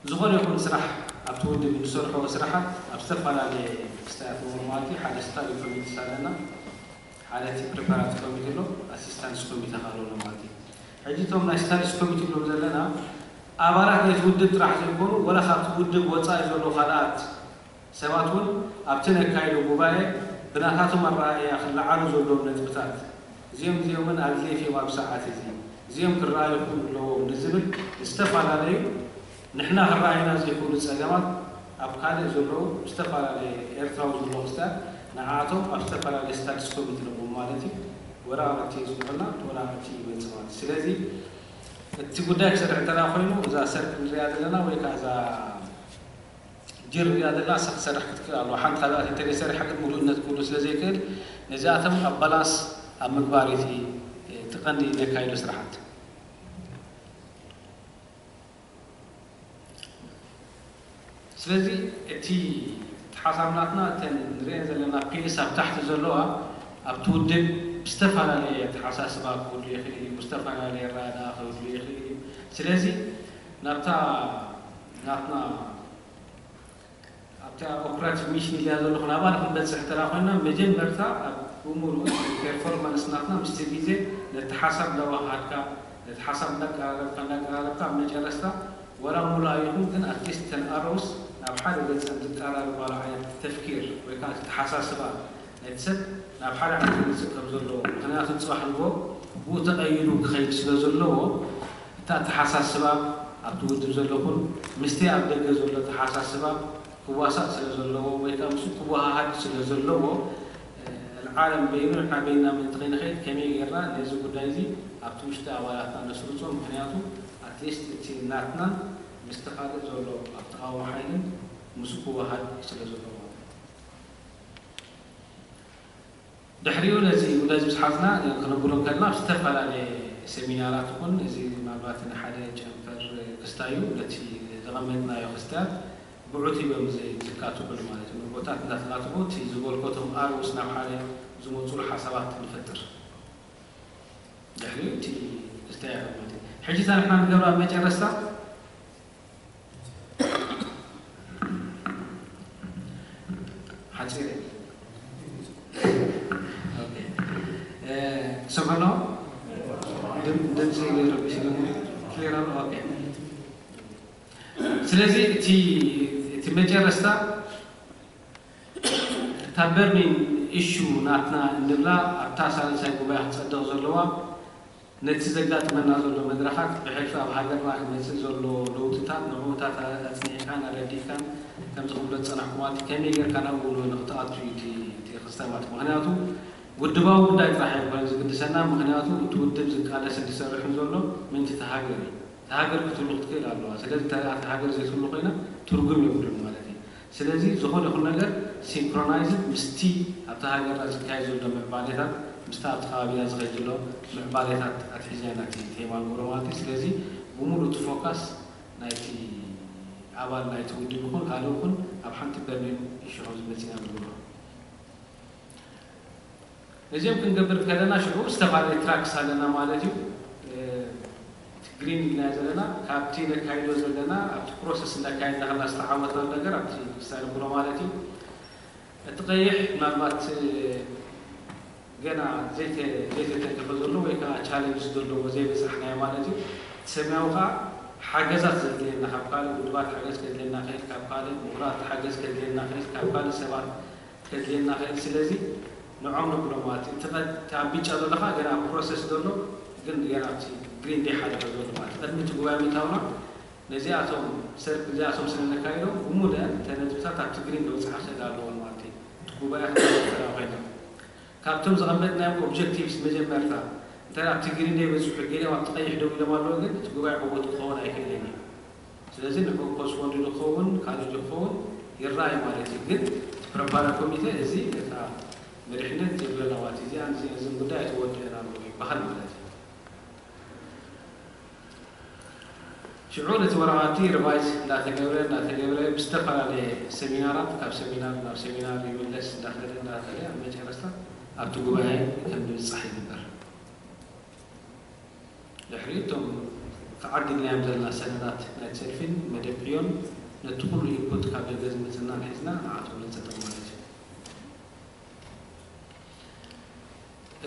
ዝኾነ ይኹን ስራሕ ኣብቲ ውድብ እንሰርሖ ስራሓት ኣብ ዝተፈላለየ ክስታያት ንብሎ ማለት እዩ። ሓደ ስታዲ ኮሚቴ ኣለና፣ ሓደ እቲ ፕሪፓራቲ ኮሚቴ ኣሎ፣ ኣሲስታንስ ኮሚቴ ካልኦ ኣሎ ማለት እዩ። ሕጂ እቶም ናይ ስታዲስ ኮሚቴ ንብሎም ዘለና ኣባላት ናይቲ ውድብ ጥራሕ ዘይኮኑ ወላ ካብቲ ውድብ ወፃኢ ዘሎ ካልኣት ሰባት እውን ኣብቲ ነካይዶ ጉባኤ ብናታቶም ኣረኣእያ ክለዓሉ ዘለዎም ነጥብታት እዚኦም እዚኦምን ኣድለይቲ እዮም ኣብ ሰዓት እዚ እዚኦም ክረኣዩ ክኽእሉ ኣለዎም ንዝብል ዝተፈላለዩ ንሕና ክረኣዩና ዘይክእሉ ጸገማት ኣብ ካልእ ዘለዉ ዝተፈላለየ ኤርትራዊ ዘለዉ ክስታት ንዓቶም ኣብ ዝተፈላለየ ስታትስ ኮ ይጥለቦም ማለት እዩ። ወላ ኣብቲ ይጽንሑልና ወላ ኣብቲ ይመጽእ ማለት እዩ። ስለዚ እቲ ጉዳይ ክሰርሕ እንተ ኮይኑ እዛ ሰርክ ንሪኣ ዘለና ወይ ከዓ እዛ ጅር ንሪኣ ዘለና ንሳ ክትሰርሕ ክትክእል ኣለዋ። ሓንቲ ካልእ እንተዘይሰሪሓ ግን ምሉእነት ክህሉ ስለ ዘይክእል ነዚኣቶም ኣብ ባላንስ ኣብ ምግባር እቲ እቲ ቀንዲ ነካይዶ ስራሓት። ስለዚ እቲ ሓሳብ ናትና እተን ንሪአን ዘለና ፒልስ ኣብ ታሕቲ ዘለዋ ኣብቲ ውድብ ብዝተፈላለየ ኣተሓሳስባ ክህሉ ይኽእል እዩ፣ ብዝተፈላለየ ኣረኣእያ ክህሉ ይኽእል እዩ። ስለዚ ናብታ ናትና ኣብታ ኦፕራቲቭ ሚሽን ኢልያ ዘለኹ ናብኣ ንክንበፅሕ እንተ ኮይና መጀመርታ ኣብ ብምሉኡ ፐርፎርማንስ ናትና ምስቲ ግዜ ነቲ ሓሳብ እንዳዋሃድካ ነቲ ሓሳብ እንዳቀራረብካ እንዳቀራረብካ ኣብ መጨረስታ ወላ ሙሉኣ ይኹን ግን ኣትሊስት ተን ኣሮውስ ናብ ሓደ ገፀን ዝቀራረባሉ ዓይነት ተፍኪር ወይ ከዓ ተሓሳስባ ናይቲ ሰብ ናብ ሓደ ዓዲ ክምፅእ ከም ዘለዎ ምክንያቱ ፅባሕ ንግሆ ብኡ ተቐይዱ ክኸይድ ስለ ዘለዎ እቲ ኣተሓሳስባ ኣብቲ ውድብ ዘሎ ኹን ምስቲ ኣብ ደገ ዘሎ ኣተሓሳስባ ክዋሳእ ስለ ዘለዎ ወይ ከዓ ምስኡ ክወሃሃድ ስለ ዘለዎ ዓለም በይኑ ንዓበይና ምእንቲ ከይንኸይድ ከመይ ጌርና ነዚ ጉዳይ እዚ ኣብቲ ውሽጢ ኣባላትና ነስርፆ ምክንያቱ ኣትሊስት እቲ ናትናን ምስቲ ካልእ ዘሎ ኣብ ተቓውሞ ሓይልን ምስኡ ክወሃድ ስለ ዘለዎ ማለት እዩ። ድሕሪኡ ነዚ ነዚ ምስ ሓዝና ክነብሎ ከለና ኣብ ዝተፈላለየ ሰሚናራት ይኹን እዚ ምናልባት ንሓደ ጨንፈር ክስታይ እዩ ነቲ ዘቐመጥናዮ ክስታት ብዑቲ እዮም ዝካትዑሉ ማለት እዩ። ንቦታት እንዳተካትዑ እቲ ዝበልኮቶም ኣርውስ ናብ ሓደ ዝመፁሉ ሓሳባት ንፈጥር። ድሕሪኡ እቲ ክስታይ ይኸውን ማለት እዩ። ሕጂ እታ ንሕና ንገብራ መጨረስታ ሓፂር እየ። ትሰምዑ ኣለኹም? ድምፂ ረቢሽ ክሊር ኣሎ። ስለዚ እቲ መጨረስታ እታ በርኒን ኢሹ ናትና እንብላ ኣብታ ሳልሳይ ጉባኤ ክትፀድቕ ዘለዋ ነቲ ዘጋጥመና ዘሎ መድረኻት ብሕልፊ ኣብ ሃገርና ክመፅእ ዘሎ ለውጥታት ንዕኡታት ኣፅኒዕካን ኣረዲእካን ከምዚ ክብሎ ዝፀናሕኩማት ከመይ ጌርካ ናብኡ ንክትኣቱ እዩ እቲ ክስታይ ማለት ምክንያቱ ውድባዊ ጉዳይ ጥራሕ ኣይኮነን ዝግድሰና ምክንያቱ እቲ ውድብ ዝቃለስን ዝሰርሕን ዘሎ ምእንቲ እቲ ሃገር እዩ። እታ ሃገር ክትህሉ ክትክእል ኣለዋ። ስለዚ እታ ሃገር ዘይትህሉ ኮይና ትርጉም የብሉን ማለት እዩ። ስለዚ ዝኾነ ይኹን ነገር ሲንክሮናይዝድ ምስቲ ኣብታ ሃገርና ዝካየድ ዘሎ ምዕባሌታት ምስቲ ኣብቲ ከባቢና ዝኸይድ ዘሎ ምዕባሌታት ኣትሒዝና ኢና እቲ ቴማ ንገብሮ ማለት እዩ። ስለዚ ብምሉእ እቲ ፎካስ ናይቲ ኣባል ናይቲ ውድብ ይኹን ካልእ ይኹን ኣብ ሓንቲ በርሊን ኢሹ ከም ዝመፅእ ኢና ንገብሮ። ነዚኦም ክንገብር ከለና ሽዑ ዝተፈላለዩ ትራክስ ኣለና ማለት እዩ። እቲ ግሪን ኢልና ዘለና ካብቲ ነካይዶ ዘለና ኣብቲ ፕሮሰስ እንዳካየድና ከላ ዝተዓወትና ነገር ኣብቲ ክስታይ ንብሎ ማለት እዩ። እቲ ቀይሕ ምናልባት ገና ዘይተተንከፈ ዘሎ ወይ ከዓ ቻለንጅ ዘለዎ ዘይበፃሕናዮ ማለት እዩ። እቲ ሰማያዊ ከዓ ሓገዛት ዘድልየና ካብ ካልእ ውድባት ሓገዝ ከድልየና ክእል ካብ ካልእ ምሁራት ሓገዝ ከድልየና ክእል ካብ ካልእ ሰባት ከድልየና ክእል ስለዚ ንዖም ንብሎ ማለት እዩ። እቲ ኣብ ቢጫ ዘሎ ከዓ ገና ኣብ ፕሮሰስ ዘሎ ግን ገና ኣብቲ ግሪን ደይሓለፈ ዘሎ ማለት እዩ። ቅድሚ እቲ ጉባኤ ምእታውና ነዚኣቶም ሰርክ እዚኣቶም ስለ ነካይዶም ብሙሉአን እተን ነጥብታት ኣብቲ ግሪን ክበፅሓ ክእል ኣለዎን ማለት እዩ። እቲ ጉባኤ ክተራ ኮይና ካብቶም ዘቐመጥናዮም ኦብጀክቲቭስ መጀመርታ እንተ ኣብቲ ግሪን ደይበፅሑ ገሊኦም ኣብቲ ቀይሕ ደው ኢሎም ኣለዉ ግን እቲ ጉባኤ ዕወት ክኸውን ኣይክእልን እዩ። ስለዚ ንዑ ፖስትፖንድ ዶ ክኸውን ካልእ ዶ ክኸውን ይረኣይ ማለት እዩ። ግን እቲ ፕረፓራ ኮሚቴ እዚ ነታ መሪሕነት የብለና ማለት እዩ። እዚኣን እዚን ጉዳይ ኣይተወድአን ኣሎ ይበሃል ማለት እዩ። ሽዑ ነቲ ወረቓቲ ሪቫይዝ እንዳተገብረ እንዳተገብረ ብዝተፈላለየ ሰሚናራት ካብ ሰሚናር ናብ ሰሚናር ይምለስ እንዳኸደ እንዳኸደ ኣብ መጨረስታ ኣብቲ ጉባኤ ከም ዝብጻሕ ይግበር። ድሕሪኡ እቶም ተዓዲግናዮም ዘለና ሰነዳት ናይቲ ሰልፊን መደብ ዕዮን ነቲ ኩሉ ኢንፑት ካብ ደገ ዝመፀናን ሒዝና ንዓቶም ነፀድቕ ማለት እዩ።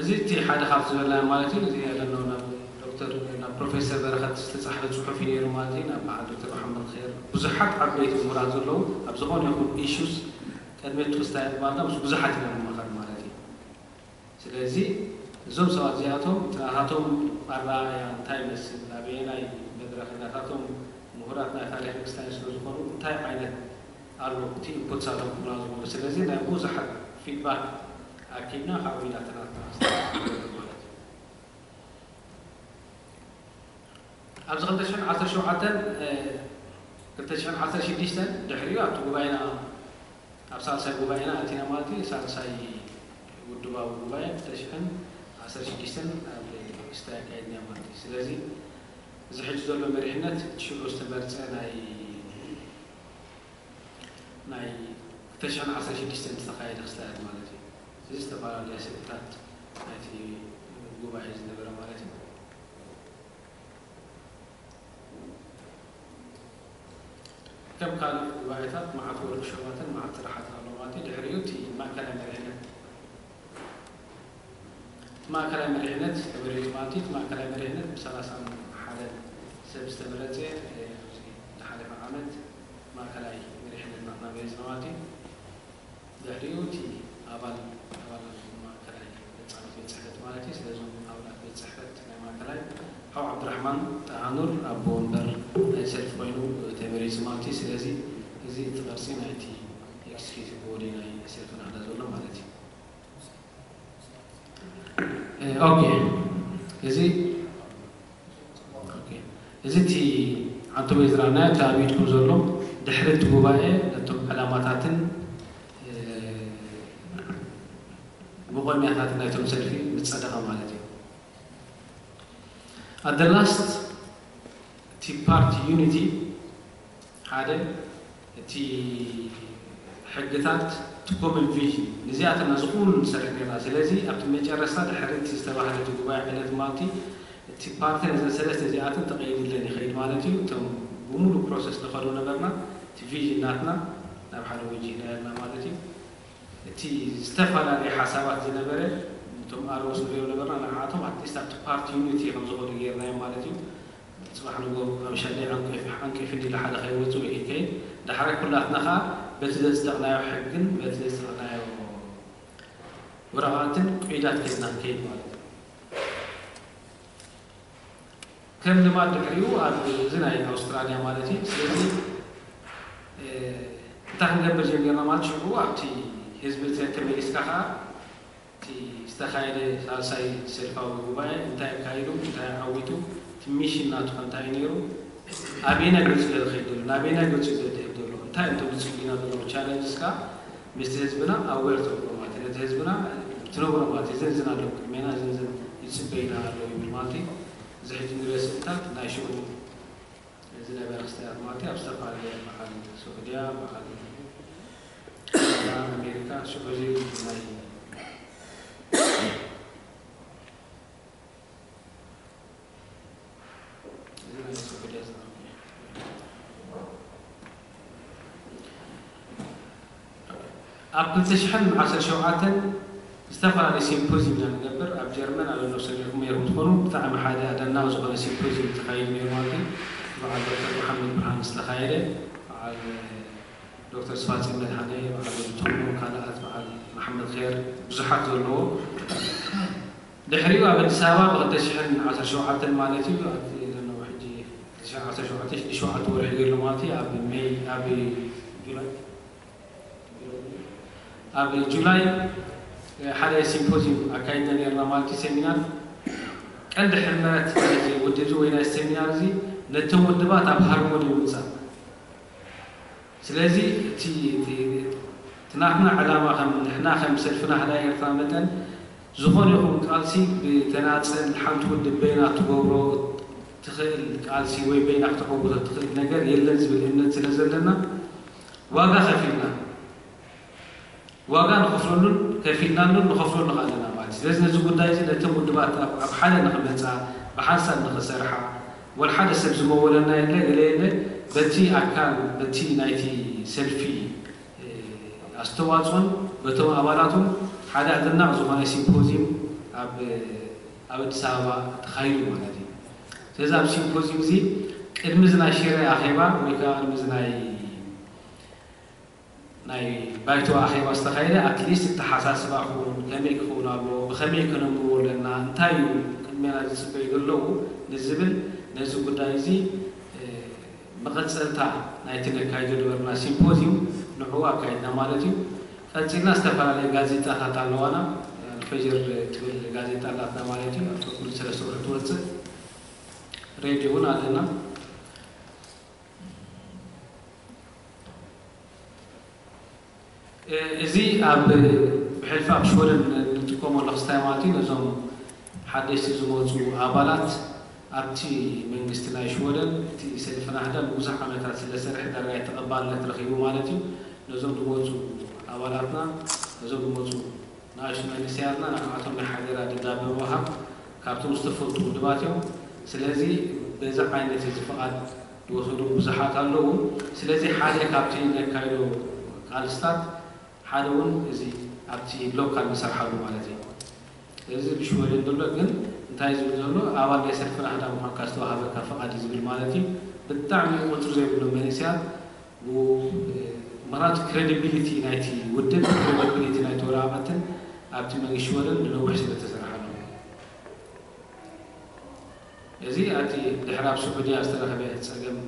እዚ እቲ ሓደ ካብ ዝበልና ማለት እዩ። እዚ ኣለና ናብ ዶክተር ናብ ፕሮፌሰር በረኸት ዝተፃሕፈ ፅሑፍ እዩ ነይሩ ማለት እዩ። ናብ በዓል ዶክተር መሓመድ ኸይር ብዙሓት ዓበይቲ ምሁራት ዘለዉ ኣብ ዝኾነ ይኹን ኢሹስ ቅድሚ እቲ ክስታይ ምባልና ምስ ብዙሓት ኢና ንመኸር ማለት እዩ። ስለዚ እዞም ሰባት እዚኣቶም እቲ ናታቶም ኣረኣእያ እንታይ ይመስል፣ ኣበየናይ መድረኽ ናታቶም ምሁራት ናይ ታሪኽ ክስታይ ስለ ዝኾኑ እንታይ ዓይነት ኣሎ እቲ ኢንፑት ሳቶም ክብላ ዝኾኑ። ስለዚ ናይ ብዙሓት ፊድባክ ኣኪብና ካብኡ ኢና ተናትና ማለት እዩ። ኣብዚ ክልተ ሽሕን ዓሰርተ ሸውዓተን ክልተ ሽሕን ዓሰርተ ሽዱሽተን ድሕሪኡ ኣብቲ ጉባኤና ኣብ ሳልሳይ ጉባኤና ኣቲና ማለት እዩ። ሳልሳይ ውድባዊ ጉባኤ ክልተ ሽሕን ዓሰርተ ሽዱሽተን ኣብ ክስታይ ኣካይድና ማለት እዩ። ስለዚ እዚ ሕጂ ዘሎ መሪሕነት እቲ ሽዑ ዝተመርፀ ናይ ናይ ክልተ ሽሕን ዓሰርተ ሽዱሽተን ዝተኻየደ ክስታያት ማለት እዩ። እዚ ዝተፈላለዩ ስእልታት ናይቲ ጉባኤ ዝነበረ ማለት እዩ። ከም ካልእ ጉባኤታት መዓት ወርክሾፓትን መዓት ስራሓትን ኣሎ ማለት እዩ። ድሕሪኡ እቲ ማእከላይ መሪሕነት ማእከላይ መሪሕነት ተመሪጹ ማለት እዩ። እቲ ማእከላይ መሪሕነት ብሰላሳን ሓደን ሰብ ዝተመረጸ ዝሓለፈ ዓመት ማእከላይ መሪሕነት ናትና መሪጽና ማለት እዩ። ድሕሪኡ እቲ ኣባል ኣባላት ማእከላይ ፈጻሚ ቤት ጽሕፈት ማለት እዩ። ስለዞም ኣባላት ቤት ጽሕፈት ናይ ማእከላይ ሓው ዓብዱራሕማን ጠሃኑር ኣቦ ወንበር ናይ ሰልፊ ኮይኑ ተመሪጹ ማለት እዩ። ስለዚ እዚ እቲ ቅርጺ ናይቲ ኤክስኪዩቲቭ ቦዲ ናይ ሰልፊ ናህዳ ዘሎ ማለት እዩ። ኦኬ እዚ ኦኬ እዚ እቲ ዓንቶም ዝራናዮ እቲ ኣብ ኢድኩም ዘሎ ድሕሪ እቲ ጉባኤ ነቶም ዕላማታትን መቆሚያታት ናይቶም ሰልፊ ምጸደቐ ማለት እዩ። ኣደ ላስት እቲ ፓርቲ ዩኒቲ ሓደ እቲ ሕግታት እቲ ኮመን ቪዥን ንዚኣተና ዝኹሉ ንሰርሕ ነርና። ስለዚ ኣብቲ መጨረስታ ድሕሪ እቲ ዝተባህለ እቲ ጉባኤ ዕለት ማልቲ እቲ ፓርቲ ነዘን ሰለስተ እዚኣተን ተቐይድለን ይኸይድ ማለት እዩ። እቶም ብምሉእ ፕሮሰስ ንኸዶ ነበርና እቲ ቪዥን ናትና ናብ ሓደ ወጂህና ነርና ማለት እዩ። እቲ ዝተፈላለየ ሓሳባት ዝነበረ እቶም ኣርኦስ ንሪኦ ነበርና ንዓቶም ኣትሊስት ኣብቲ ፓርቲ ዩኒቲ ከም ዝኾኑ ጌርናዮም ማለት እዩ። ጽባሕ ንጎ ኣብ ሻደይ ዓንቀፊ ዓንቀፊ እንዲለ ሓደ ከይወጽእ ወይ ከይከይድ ዳሕራይ ኩላትና ኸኣ በቲ ዘጽደቕናዮ ሕግን በቲ ዘጽደቕናዮ ወረቓቕትን ቁይዳት ሒዝና ንከይድ ማለት እዩ። ከም ልማድ ድሕሪኡ ኣብ እዚ ናይ ኣውስትራልያ ማለት እዩ። ስለዚ እንታይ ክንገብር ጀሚርና ማለት ሽዑ ኣብቲ ህዝቢ ተመሊስካ ከዓ እቲ ዝተኻየደ ሳልሳይ ሰልፋዊ ጉባኤ እንታይ ኣካይዱ እንታይ ዓዊቱ እቲ ሚሽን ናቱ እንታይ ነይሩ ኣበየናይ ገጹ ዶ ዝኸይድ ዘሎ ናበየናይ ገጹ ዶ ዝድህብ ዘሎ እንታይ እዮም ተምፅኡ ኢና ዘለዉ ቻለንጅስ ከዓ ምስቲ ህዝብና ኣዌር ተብሎ ማለት እዩ ነቲ ህዝብና ትነግሮ ማለት እዩ ዘንዝን ኣሎ ቅድሜና ዘንዝን ይፅበይና ኣሎ ይብል ማለት እዩ እዚ ሕጂ ንሪኦ ስእልታት ናይ ሽዑ ዝነበረ ክስተያት ማለት እዩ ኣብ ዝተፈላለየ በዓል ሱዑድያ በዓል ኣሜሪካ ሽዑ እዚ ናይ ኣብ ክልተ ሽሕን ዓሰርተ ሸውዓተን ዝተፈላለዩ ሲምፖዚም ኢና ንገብር ኣብ ጀርመን ኣብ ነብሰ ኔርኩም ኔርኩም ትኾኑ ብጣዕሚ ሓደ ኣደናቂ ዝኾነ ሲምፖዚም ተኻይዱ ነይሩ ማለት እዩ በዓል ዶክተር መሓመድ ብርሃን ዝተኻየደ በዓል ዶክተር ስፋፂ መድሃነ በዓል ወዲ ተኽሉ ካልኣት በዓል መሓመድ ኸይር ብዙሓት ዘለዎ ድሕሪኡ ኣብ ኣዲስ ኣበባ ብክልተ ሽሕን ዓሰርተ ሸውዓተን ማለት እዩ ኣብቲ ዘለዉ ሕጂ ዓሰርተ ሸውዓተ ሽዱሽተ ሸውዓተ ወርሒ ገይርሎ ማለት እዩ ኣብ ሜይ ኣብ ጁላይ ኣብ ጁላይ ሓደ ሲምፖዚም ኣካይድና ነርና ማለት እዩ ሰሚናር ቀንዲ ሕመረት ናይዚ ውድብ እዚ ወይ ናይ ሰሚናር እዚ ነቶም ውድባት ኣብ ሃርሞኒ ምምፃእ ስለዚ እቲ ናትና ዕላማ ከም ንሕና ከም ሰልፍና ህዳ ኤርትራ መጠን ዝኾነ ይኹን ቃልሲ ብተናፀል ሓንቲ ውድብ በይና ትገብሮ ትኽእል ቃልሲ ወይ በይና ክተዕውቶ ትኽእል ነገር የለን ዝብል እምነት ስለ ዘለና ዋጋ ከፊልና ዋጋ ንኸፍለሉን ከፊልናሉን ንኸፍለሉ ንኽኣለና ማለት እዩ። ስለዚ ነዚ ጉዳይ እዚ ነተን ውድባት ኣብ ሓደ ንኽመፃ ብሓንሳብ ንኽሰርሓ ወላ ሓደ ሰብ ዝመወለና የለ ገለ የለ በቲ ኣካል በቲ ናይቲ ሰልፊ ኣስተዋፅኦን በቶም ኣባላቱን ሓደ ኣደናቕ ዝኾነ ሲምፖዚም ኣብ ኣብ ኣዲስ ኣበባ ተኻይዱ ማለት እዩ። ስለዚ ኣብ ሲምፖዚም እዚ ቅድሚ እዚ ናይ ሽረ ኣኼባ ወይ ከዓ ቅድሚ እዚ ናይ ናይ ባይቶ ኣኼባ ዝተኻየደ ኣትሊስት ኣተሓሳስባ ክውን ከመይ ክኸውን ኣለዎ ብኸመይ ከነምርዎ ኣለና እንታይ እዩ ቅድሜና ዝፅበዩ ዘለዉ ንዝብል ነዚ ጉዳይ እዚ መቐጸልታ ናይቲ ነካይዶ ዝነበርና ሲምፖዚዩም ንዕኡ ኣካይድና ማለት እዩ። ቀጺልና ዝተፈላለየ ጋዜጣታት ኣለዋና። ኣልፈጅር ትብል ጋዜጣ ኣላትና ማለት እዩ። ኣብ ኩሉ ሰለስተ ወርሒ ትወጽእ። ሬድዮ እውን ኣለና። እዚ ኣብ ብሕልፊ ኣብ ሽወደን እንጥቀመሉ ክስታይ ማለት እዩ። ነዞም ሓደሽቲ ዝመፁ ኣባላት ኣብቲ መንግስቲ ናይ ሽወደን እቲ ሰልፊ ናህዳ ንብዙሕ ዓመታት ስለዝሰርሐ ዳርጋ ተቐባልነት ረኺቡ ማለት እዩ። ነዞም ዝመፁ ኣባላትና፣ ነዞም ዝመፁ ንኣሽቱ መንእሰያትና ንዓቶም ናይ ሓደራ ደብዳበ ምሃብ ካብቶም ዝተፈልጡ ውድባት እዮም። ስለዚ በዚ ዓይነት እዚ ፍቓድ ዝወሰዱ ብዙሓት ኣለዉ። ስለዚ ሓደ ካብቲ ነካይዶ ቃልስታት ሓደ እውን እዚ ኣብቲ ሎካል ንሰርሓሉ ማለት እዩ። እዚ ብሽወደን ዘሎ ግን እንታይ ዝብል ዘሎ ኣባል ናይ ሰልፊ ናህዳ ምዃንካ ዝተዋሃበካ ፍቓድ እዩ ዝብል ማለት እዩ። ብጣዕሚ ቁፅሪ ዘይብሉ መንእሰያት ምኽንያቱ ክሬዲቢሊቲ ናይቲ ውድብ ክሬዲቢሊቲ ናይቲ ወረቓቕትን ኣብቲ መንግስቲ ሽወደን ንነዊሕ ስለ ተሰርሓሉ። እዚ ኣብቲ ድሕሪ ኣብ ስዑድያ ዝተረኸበ ጸገም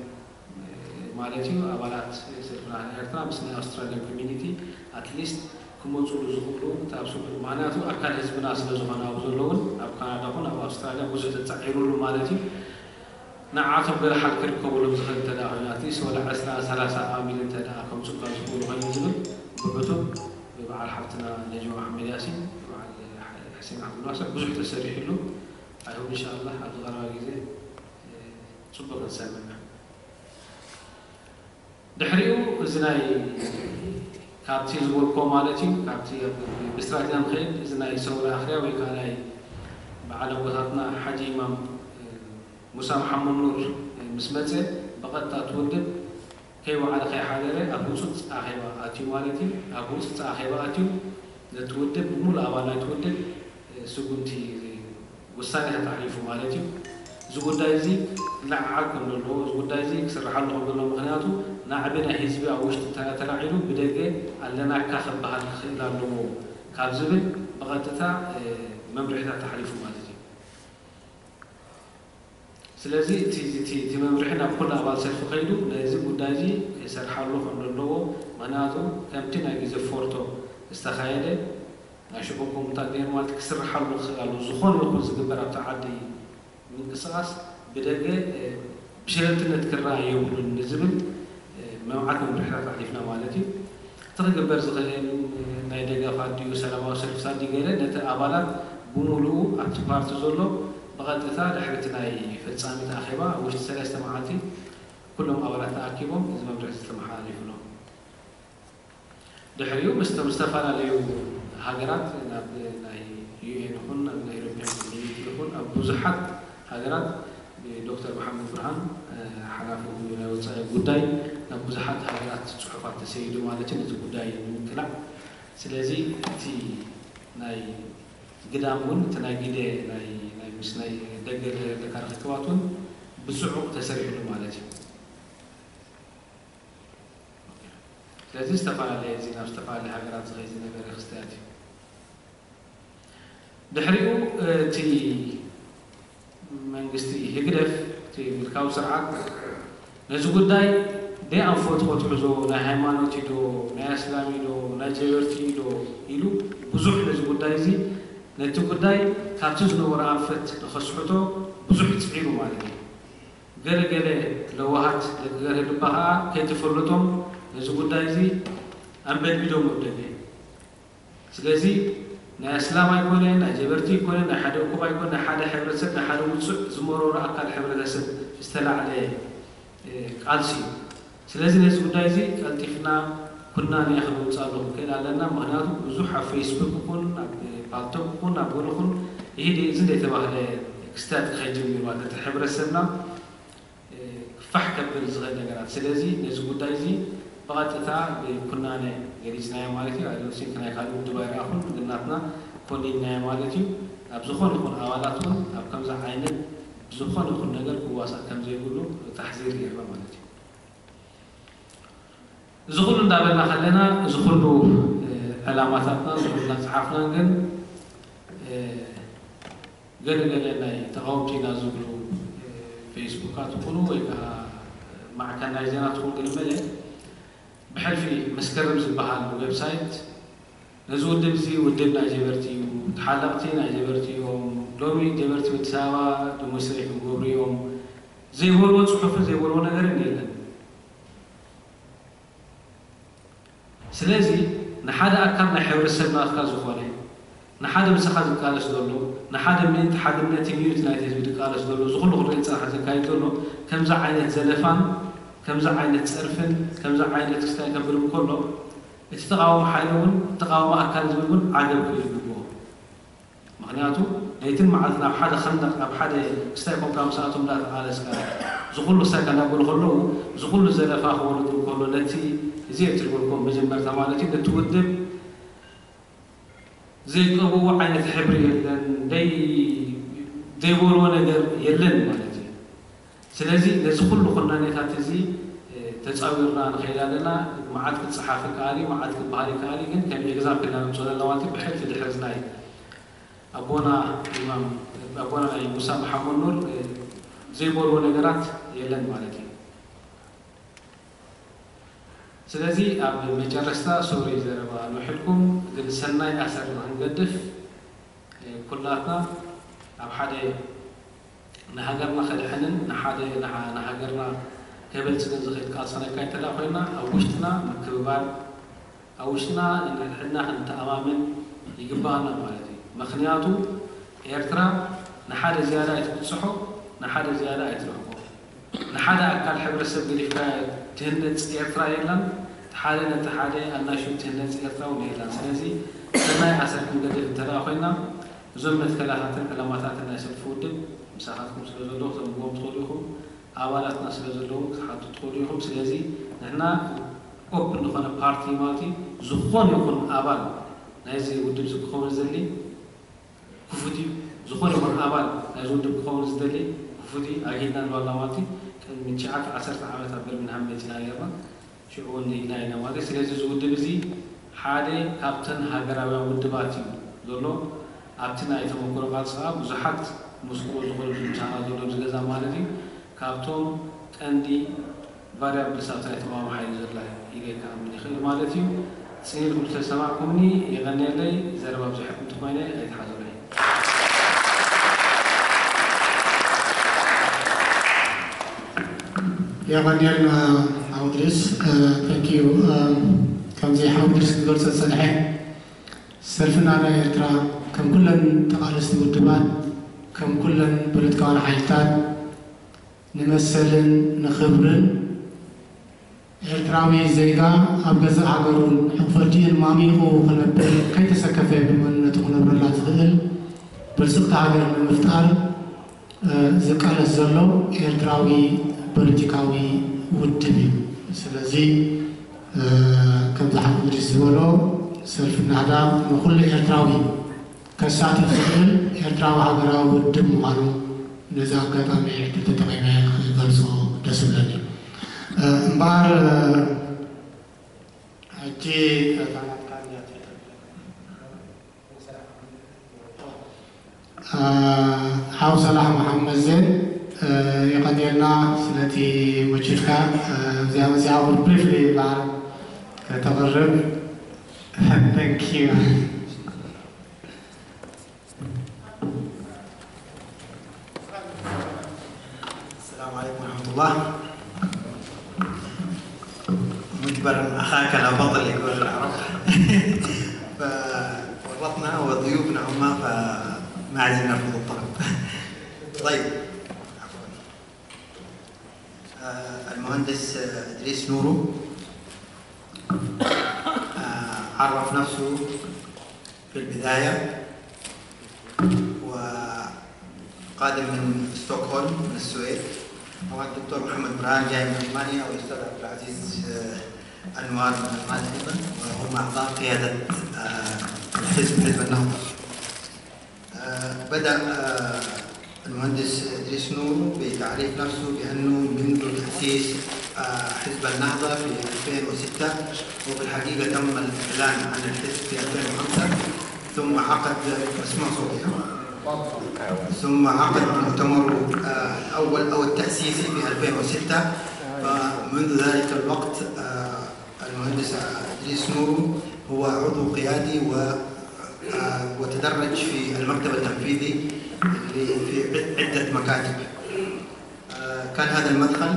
ማለት እዩ። ኣባላት ሰልፍና ኤርትራ ምስ ናይ ኣውስትራልያን ኮሚኒቲ ኣትሊስት ክመፁሉ ዝኽእሉ እቲ ኣብ ስዑድ ምክንያቱ ኣካል ህዝብና ስለ ዝኾነ ኣብ ዘለውን ኣብ ካናዳ ኹን ኣብ ኣውስትራልያ ብዙሕ ተፃዒሩሉ ማለት እዩ። ንዓቶም ገለ ሓል ክርከበሎም ዝኽእል እንተ ደኣ ኮይኑ ኣትሊስት ወላ ዕስራ ሰላሳ ፋሚሊ እንተ ደኣ ከምፅኡካ ዝኽእሉ ኮይኑ ዝብል ብዕቱብ ብበዓል ሓፍትና ነጅማ መሓመድ ያሲን ብበዓል ሕሴን ዓብዱልዋስዕ ብዙሕ ተሰሪሕሉ። ኣይሁብ እንሻላ ኣብዚ ቀረባ ግዜ ፅቡቅ ንሰምዕ። ድሕሪኡ እዚ ናይ ካብቲ ዝበልኮ ማለት እዩ ካብቲ ብስትራትና ንኸይድ እዚ ናይ ሰውራ ኣኽርያ ወይ ከዓ ናይ በዓል ኣቦታትና ሓጂ ኢማም ሙሳ መሓመድ ኑር ምስ መፀ ብቐጥታ ትውድብ ከይወዓለ ከይሓደረ ኣብ ህፁፅ ኣኼባ ኣትዩ ማለት እዩ። ኣብ ህፁፅ ኣኼባ ኣትዩ ነቲ ውድብ ብሙሉ ኣባል ናይቲ ውድብ ስጉምቲ ውሳኔ ተተሕሊፉ ማለት እዩ። እዚ ጉዳይ እዚ ክለዓዓል ከም ዘለዎ፣ እዚ ጉዳይ እዚ ክስርሓሉ ከም ዘለዎ፣ ምኽንያቱ ናዕቢ ናይ ህዝቢ ኣብ ውሽጢ እንተ ተላዒሉ ብደገ ኣለናካ ክበሃል ክኽእል ኣለዎ ካብ ዝብል ብቐጥታ መምርሒታት ተሓሊፉ ማለት እዩ። ስለዚ እቲ እቲ እቲ መምርሒ ናብ ኩሉ ኣባል ሰልፊ ከይዱ ነዚ ጉዳይ እዚ ክሰርሓሉ ከም ዘለዎ፣ ምኽንያቱ ከምቲ ናይ ግዜ ፎርቶ ዝተኻየደ ናይ ሽዑ ኮምታት ገይሩ ማለት ክስርሓሉ ክኽእል ኣለዎ። ዝኾነ ይኹን ዝግበር ኣብቲ ዓዲ ምንቅስቓስ ብደገ ብሸለልትነት ክረኣ የብሉን ንዝብል መብዓት መምርሒታት ኣሕሊፍና ማለት እዩ። እቲ ክግበር ዝኽእል ናይ ደገፋት ድዩ ሰላማዊ ሰልፍታት ድዩ ገለ ነቲ ኣባላት ብምሉኡ ኣብቲ ፓርቲ ዘሎ ብቐጥታ ድሕሪ እቲ ናይ ፈጻሚት ኣኼባ ኣብ ውሽጢ ሰለስተ መዓልቲ ኩሎም ኣባላት ተኣኪቦም እዚ መምርሒ እዚ ተመሓላሊፉሎም። ድሕሪኡ ምስቶም ዝተፈላለዩ ሃገራት ናብ ናይ ዩኤን ይኹን ናብ ናይ ኤሮፒያን ኮሚኒቲ ይኹን ኣብ ብዙሓት ሃገራት ብዶክተር መሓመድ ብርሃን ሓላፊ ናይ ወፃኢ ጉዳይ ናብ ብዙሓት ሃገራት ፅሑፋት ተሰይዱ ማለት እዩ። ነዚ ጉዳይ ንምቅላዕ ስለዚ እቲ ናይ ግዳም እውን እቲ ናይ ግደ ናይ ናይ ምስ ናይ ደገ ዘለካ ርክክባት እውን ብፅዑቕ ተሰሪሕሉ ማለት እዩ። ስለዚ ዝተፈላለየ እዚ ናብ ዝተፈላለየ ሃገራት ዝኸይ ዝነበረ ክስተያት እዩ። ድሕሪኡ እቲ መንግስቲ ህግደፍ እቲ ምልካዊ ስርዓት ነዚ ጉዳይ ደይ ኣንፈትኮ ትሕዞ ናይ ሃይማኖት ዶ ናይ ኣስላሚ ዶ ናይ ጀበርቲ ዶ ኢሉ ብዙሕ ነዚ ጉዳይ እዚ ነቲ ጉዳይ ካብቲ ዝነበሮ ኣንፈት ንኸስሕቶ ብዙሕ ፅዒሩ ማለት እዩ። ገለ ገለ ለዋሃት ደቂ ገርህልባ ከዓ ከይተፈለጦም ነዚ ጉዳይ እዚ ኣንበድቢዶም ኣብ ደገ። ስለዚ ናይ ኣስላም ኣይኮነ ናይ ጀበርቲ ኣይኮነ ናይ ሓደ እኩብ ኣይኮነ ናይ ሓደ ሕብረተሰብ ናይ ሓደ ውፅዕ ዝመረሮ ኣካል ሕብረተሰብ ዝተላዕለ ቃልሲ እዩ። ስለዚ ነዚ ጉዳይ እዚ ቀልጢፍና ኩናንያ ክነውፅኣሉ ክንክእል ኣለና። ምክንያቱ ብዙሕ ኣብ ፌስቡክ ይኹን ኣብ ፓልቶክ ይኹን ኣብ ገለ ይኹን ይሄ እዚ ዘይተባህለ ክስተት ክኸይድ ጀሚሩ ማለት እቲ ሕብረተሰብና ክፋሕ ከብል ዝኽእል ነገራት። ስለዚ ነዚ ጉዳይ እዚ ብቐጥታ ብኩናነ ገሊፅናዮ ማለት እዩ። ኣይዶንሲንክ ናይ ካልእ ውድብ ኣይረኣኹን፣ ግን ናትና ኮኒንናዮ ማለት እዩ። ኣብ ዝኾነ ይኹን ኣባላት እውን ኣብ ከምዚ ዓይነት ብዝኾነ ይኹን ነገር ክዋሳእ ከም ዘይብሉ ታሕዚር ገይርና ማለት እዩ። እዚ ኩሉ እንዳበልና ከለና እዚ ኩሉ ዕላማታትና እዚ ኩሉ እናፀሓፍና ግን ገለ ገለ ናይ ተቃወምቲ ኢና ዝብሉ ፌስቡካት ይኹኑ ወይ ከዓ ማዕከን ናይ ዜና ትኹን ግልመለ ብሕልፊ መስከረም ዝበሃል ዌብሳይት ነዚ ውድብ እዚ ውድብ ናይ ጀበርቲ እዩ፣ ተሓለቕቲ ናይ ጀበርቲ እዮም፣ ሎሚ ጀበርቲ ኣዲስ ኣበባ ዲሞንስትሬሽን ክገብሩ እዮም ዘይበልዎ ጽሑፍን ዘይበልዎ ነገርን የለን። ስለዚ ንሓደ ኣካል ናይ ሕብረተሰብ ናትካ ዝኾነ ንሓደ ምሳኻ ዝቃለስ ዘሎ ንሓደ ምእንቲ ሓድነትን ዩኒቲ ናይቲ ህዝቢ ዝቃለስ ዘሎ እዚ ኩሉ ክርኤ ዝጸንሐ ዘካይድ ዘሎ ከምዚ ዓይነት ዘለፋን ከምዚ ዓይነት ጸርፍን ከምዚ ዓይነት ክስታይ ከብል እንከሎ እቲ ተቓዋሚ ሓይሊ እውን ተቓዋሚ ኣካል ዝብል እውን ዓገብ ክብል ይግብኦ። ምክንያቱ ለይትን መዓልትን ኣብ ሓደ ከንደቕ ኣብ ሓደ ክስታይ ኮንካ ምስኣቶም እንዳተቓለስካ ዝኩሉ ክስታይ ከናብሩ ከለዉ ዝኩሉ ዘለፋ ክወርድ ከሎ ነቲ እዚ ትርጉልኩም መጀመርታ ማለት እዩ ነቲ ውድብ ዘይቀብዎ ዓይነት ሕብሪ የለን ደይ ዘይበልዎ ነገር የለን ማለት እዩ። ስለዚ ነዚ ኩሉ ኩናኔታት እዚ ተፃዊርና ንኸይድ ኣለና። መዓት ክፀሓፍ ይከኣል እዩ፣ መዓት ክበሃል ይከኣል እዩ። ግን ከም ኤግዛምፕል ኢና ነምፅኦ ዘለና ማለት እዩ። ብሕልፊ ድሕሪ ናይ ኣቦና ኢማም ኣቦና ናይ ሙሳ መሓመድ ኑር ዘይበልዎ ነገራት የለን ማለት እዩ። ስለዚ ኣብ መጨረስታ ሶሪ ዘረባ ንውሕድኩም ግን ሰናይ ኣሰር ንክንገድፍ ኩላትና ኣብ ሓደ ንሃገርና ከድሕንን ንሓደ ንሃ- ንሃገርና ከበልጽግን ዝኽእል ቃልሲ ነካይድ እንተደኣ ኮይና ኣብ ውሽጥና ምክብባር ኣብ ውሽጥና ንሕድሕድና ክንተኣማመን ይግባኣና ማለት እዩ። ምኽንያቱ ኤርትራ ንሓደ ዝያዳ ኣይትብጽሖ ንሓደ ዝያዳ ኣይትርሕቆ። ንሓደ ኣካል ሕብረተሰብ ገዲፍካ ትህነጽ ኤርትራ የላን፣ እቲ ሓደ ነቲ ሓደ ኣናሹ ትህነጽ ኤርትራ እውን የላን። ስለዚ ሰናይ ኣሰር ክንገድፍ እንተ ደኣ ኮይና እዞም መትከላታትን ዕላማታትን ናይ ሰልፊ ውድብ ምሳኻትኩም ስለ ዘለዉ ክተንብዎም ትኽእሉ ኢኹም። ኣባላትና ስለ ዘለዉ ክትሓቱ ትኽእሉ ኢኹም። ስለዚ ንሕና ኦፕን ዝኾነ ፓርቲ ማለት እዩ። ዝኾነ ይኹን ኣባል ናይዚ ውድብ እዚ ክኸውን ዝደሊ ክፉት እዩ። ዝኾነ ይኹን ኣባል ናይዚ ውድብ ክኸውን ዝደሊ ክፉት እዩ። ኣግሂድና ንባልና ማለት እዩ። ቅድሚ ትሽዓተ ዓሰርተ ዓመት ኣብ በርሚንሃም መፂና ነርና። ሽዑ እውን ኢልና ኢና ማለት እዩ። ስለዚ እዚ ውድብ እዚ ሓደ ካብተን ሃገራውያን ውድባት እዩ ዘሎ። ኣብቲ ናይ ተመክሮ ቃልሲ ከዓ ብዙሓት ምስክሮ ዝኾኑ ምሳና ዘሎ ኣብዚ ገዛ ማለት እዩ። ካብቶም ቀንዲ ቫርያብልስ ኣብቲ ናይ ተቃዋሚ ሓይሊ ዘላ ኢለ ክኣምን ይኽእል ማለት እዩ። ፅን ኢልኩም ዝተሰማዕኩምኒ የቐንየለይ። ዘረባ ኣብዚሐኩም እንተኾይነ ኣይትሓዙለይ። የቐንየልና ሓው ድሪስ። Thank you። ከምዚ ሓው ድሪስ ክገልጾ ዝጸንሐ ሰልፍና ናይ ኤርትራ ከም ኩለን ተቓለስቲ ውድባት ከም ኩለን ፖለቲካውያን ሓይልታት ንመሰልን ንኽብርን ኤርትራዊ ዜጋ ኣብ ገዛእ ሃገሩን ሕቕፈዲኡን ማሚቑ ክነብር ከይተሰከፈ ብመንነቱ ክነብረላ ዝኽእል ብልጽግቲ ሃገር ንምፍጣር ዝቃለስ ዘሎ ኤርትራዊ ፖለቲካዊ ውድብ እዩ። ስለዚ ከምዚ ሓቂ ድሪስ ዝበሎ ሰልፊ ናህዳ ንኹሉ ኤርትራዊ ከሳትፍ ዝኽእል ኤርትራዊ ሃገራዊ ውድብ ምዃኑ ነዚ ኣጋጣሚ ዕድል ተጠቒመ ክገልጾ ደስ ይብለኒ። እምበኣር ሕጂ እታ ናትካ እንድያ ትፈልጥ። ሓው ሰላሕ መሓመድ ዜን የቐንየልና ስለቲ መችድካ እዚኣ መዚኣ እውን ብሪፍሊ በዓል ከተቕርብ። Thank you. السلام عليكم ورحمة الله. مجبر أخاك لا بطل يقول العرب. فورطنا وضيوفنا هم فما عايزين نرفض الطلب. طيب. آه، المهندس إدريس نورو آه، عرف نفسه في البداية وقادم من ستوكهولم من السويد. طبعا الدكتور محمد برهان جاي من ألمانيا والأستاذ عبد العزيز آه، أنوار من ألمانيا أيضا، وهم أعضاء قيادة آه، الحزب، حزب النهضة. آه، بدأ آه، المهندس إدريس نورو بتعريف نفسه بأنه منذ تأسيس آه، حزب النهضة في ألفين وستة، وفي الحقيقة تم الإعلان عن الحزب في ألفين وخمسة، ثم عقد، اسمع صوتي، ها؟ ثم عقد مؤتمره آه، الأول أو التأسيسي في ألفين وستة، ف منذ ذلك الوقت، آه، المهندس إدريس نورو هو عضو قيادي و، آه، وتدرج في المكتب التنفيذي اللي في عدة مكاتب. آه، كان هذا المدخل.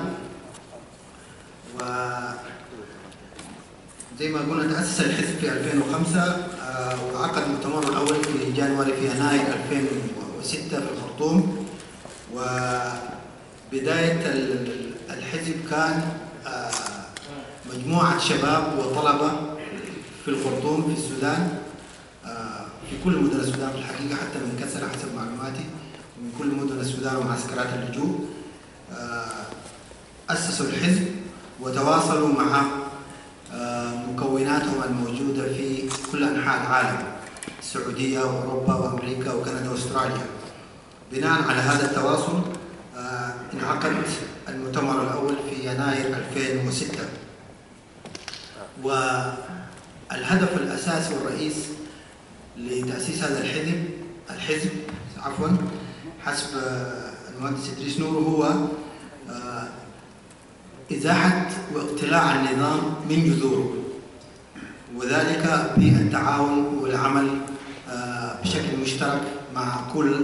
و زي ما قلنا، تأسس الحزب في ألفين وخمسة، آه، وعقد مؤتمره الأول في جانوري، في يناير ألفين وستة في الخرطوم. وبداية ال-، الحزب كان، آه، مجموعة شباب وطلبة في الخرطوم في السودان، آه، في كل مدن السودان في الحقيقة، حتى من كسلة حسب معلوماتي، ومن كل مدن السودان ومعسكرات اللجوء. آه، أسسوا الحزب وتواصلوا مع، آه، مكوناتهم الموجودة في كل أنحاء العالم، السعودية وأوروبا وأمريكا وكندا وأستراليا. بناء على هذا التواصل، آه، انعقد المؤتمر الأول في يناير ألفين وستة. والهدف الأساسي والرئيس لتأسيس هذا الحزب، الحزب، عفوًا، حسب، آه، المهندس إدريس نور، هو، آه، إزاحة واقتلاع النظام من جذوره، وذلك بالتعاون والعمل، آه، بشكل مشترك مع كل،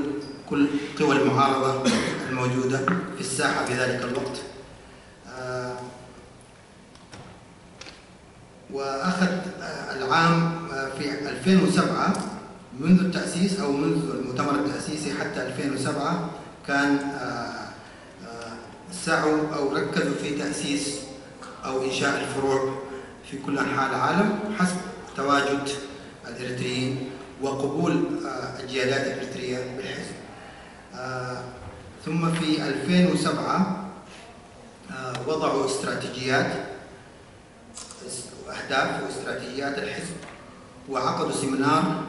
كل قوى المعارضة الموجودة في الساحة في ذلك الوقت. آه، وأخذ، آه، العام، آه، في ألفين وسبعة، منذ التأسيس أو منذ المؤتمر التأسيسي حتى ألفين وسبعة كان، آه، آه، سعوا أو ركزوا في تأسيس أو إنشاء الفروع في كل أنحاء العالم حسب تواجد الإريتريين وقبول، آه، الجاليات الإريترية بالحزب. آه، ثم في ألفين وسبعة، آه، وضعوا استراتيجيات، وأهداف واستراتيجيات الحزب، وعقدوا سيمينار،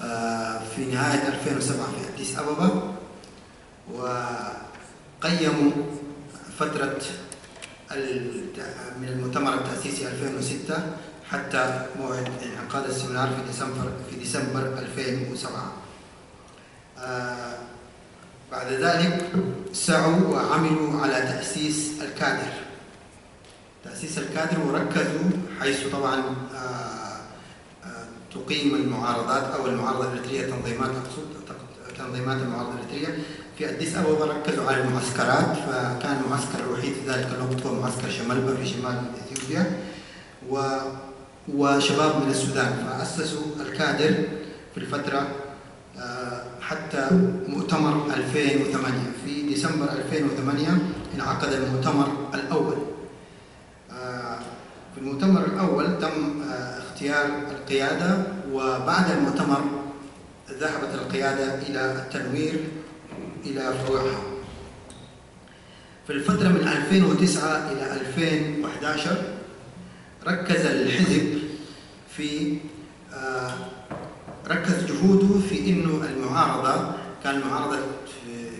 آه، في نهاية ألفين وسبعة في أديس أبابا، وقيموا فترة ال-، من المؤتمر التأسيسي ألفين وستة حتى موعد انعقاد السيمينار في ديسمبر، في ديسمبر ألفين وسبعة. آه، بعد ذلك سعوا وعملوا على تأسيس الكادر، تأسيس الكادر، وركزوا حيث طبعًا، آه، آه، تقيم المعارضات أو المعارضة الإريترية، تنظيمات، أقصد تق-، تنظيمات المعارضة الإريترية في أديس أبابا، ركزوا على المعسكرات. فكان المعسكر الوحيد في ذلك الوقت هو معسكر شملبا في شمال إثيوبيا، و-، وشباب من السودان، فأسسوا الكادر في الفترة، آه، حتى مؤتمر ألفين وثمانية. في ديسمبر ألفين وثمانية انعقد المؤتمر الأول. آه، في المؤتمر الأول تم، آه، اختيار القيادة، وبعد المؤتمر ذهبت القيادة إلى التنوير، إلى فروعها. في الفترة من ألفين وتسعة إلى ألفين وحداشر ركز الحزب في، آه، ركز جهوده في إنه المعارضة، كان المعارضة في،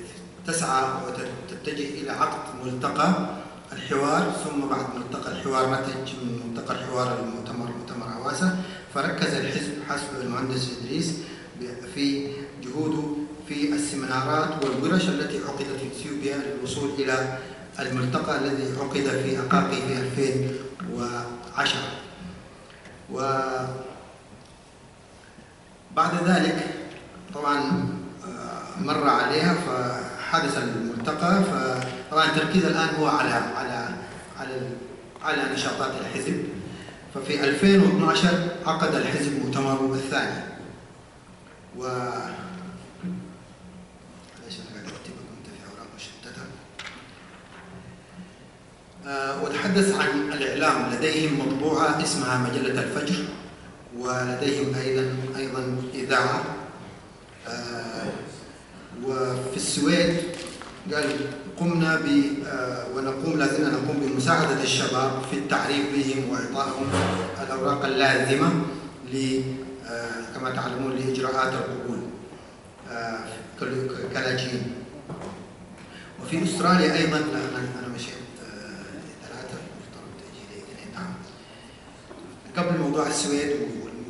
تسعى وتتجه إلى عقد ملتقى الحوار، ثم بعد ملتقى الحوار نتج من ملتقى الحوار المؤتمر، مؤتمر عواسة. فركز الحزب حسب المهندس إدريس ب-، في جهوده في السيمينارات والورش التي عقدت في إثيوبيا للوصول إلى الملتقى الذي عقد في أقاقي في ألفين وعشرة. وبعد ذلك طبعًا، آه، مر عليها فحدث الملتقى. فطبعًا التركيز الآن هو على، على، على ال-، على نشاطات الحزب. ففي ألفين واثناشر عقد الحزب مؤتمره الثاني. و معلش، أنا قاعد أكتب، كنت في أوراق مشتتة. آه، وتحدث عن الإعلام. لديهم مطبوعة اسمها مجلة الفجر، ولديهم أيضًا، أيضًا إذاعة. آه، وفي السويد قال: "قمنا ب، آه، ونقوم، لا زلنا نقوم بمساعدة الشباب في التعريف بهم وإعطائهم الأوراق اللازمة ل، آه، كما تعلمون، لإجراءات القبول، آه، كل-، كلاجئين." وفي أستراليا أيضًا، أنا، أنا مشيت، آه، ثلاثة، المفترض تجي لي اثنين، نعم. قبل موضوع السويد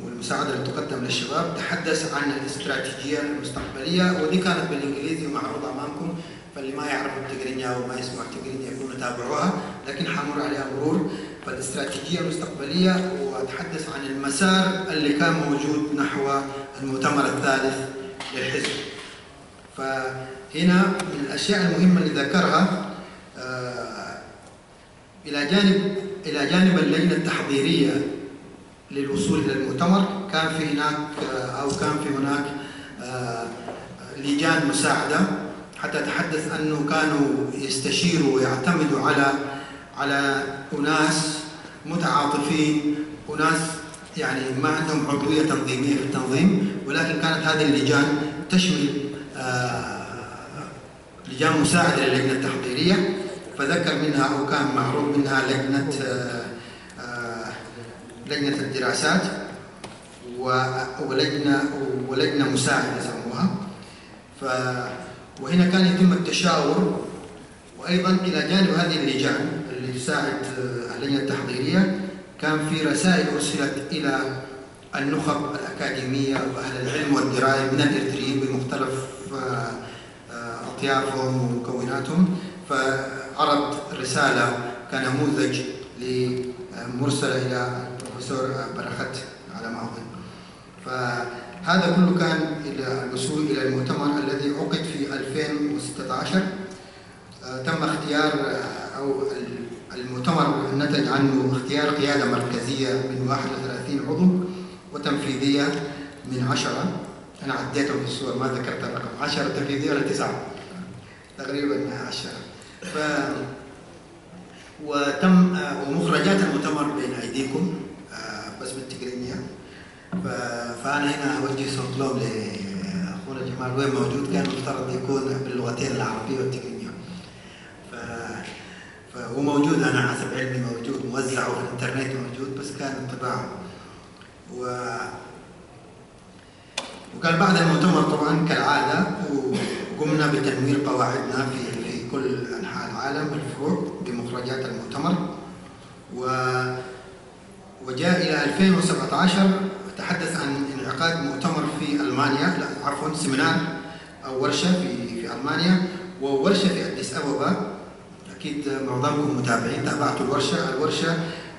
والمساعدة اللي تقدم للشباب، تحدث عن الاستراتيجية المستقبلية، ودي كانت بالإنجليزي ومعروضة أمامكم، فاللي ما يعرف التقرينيا وما يسمع التقرينيا يكون تابعوها، لكن حمر عليها مرور. فالاستراتيجية المستقبلية، وأتحدث عن المسار اللي كان موجود نحو المؤتمر الثالث للحزب. فهنا من الأشياء المهمة اللي ذكرها، آه، إلى جانب إلى جانب اللجنة التحضيرية للوصول إلى المؤتمر، كان في هناك، آه، أو كان في هناك، آه، لجان مساعدة، حتى أتحدث أنه كانوا يستشيروا ويعتمدوا على على أناس متعاطفين، أناس يعني ما عندهم عضوية تنظيمية في التنظيم، ولكن كانت هذه اللجان تشمل، آه، لجان مساعدة للجنة التحضيرية، فذكر منها أو كان معروف منها لجنة، آه، آه، لجنة الدراسات و-، ولجنة ولجنة مساعدة سموها. ف وهنا كان يتم التشاور. وأيضًا إلى جانب هذه اللجان اللي تساعد، آه، اللجنة التحضيرية، كان في رسائل أرسلت إلى النخب الأكاديمية وأهل العلم والدراية من الإريتريين بمختلف، آه، آه، أطيافهم ومكوناتهم. فعرض رسالة كنموذج ل-، آه، مرسلة إلى البروفيسور، آه، برخت على ما أظن. فهذا كله كان إلى الوصول إلى المؤتمر الذي عقد في ألفين وستة عشر. آه، تم اختيار، آه، أو ال-، المؤتمر نتج عنه اختيار قيادة مركزية من واحد وثلاثين عضو، وتنفيذية من عشرة. أنا عديتهم في الصور، ما ذكرت الرقم، عشرة تنفيذية ولا تسعة؟ تقريبًا عشرة. ف-، وتم، آه، ومخرجات المؤتمر بين أيديكم، آه، بس بالتقرينية. ف-، فأنا هنا أوجه صوت لوم لأخونا جمال، وين موجود؟ كان مفترض يكون باللغتين العربية والتقنية. ف-، فهو موجود، أنا حسب علمي موجود، موزع في الإنترنت موجود، بس كان انطباع. و-، وكان بعد المؤتمر طبعًا كالعادة، وقمنا بتنوير قواعدنا في، في كل أنحاء العالم، الفروع، بمخرجات المؤتمر. و وجاء إلى ألفين وسبعتاشر، تحدث عن انعقاد مؤتمر في ألمانيا، لا، عفوًا، سيمينار أو ورشة في، في ألمانيا، وورشة في أديس أبابا. أكيد معظمكم متابعين، تابعتوا الورشة. الورشة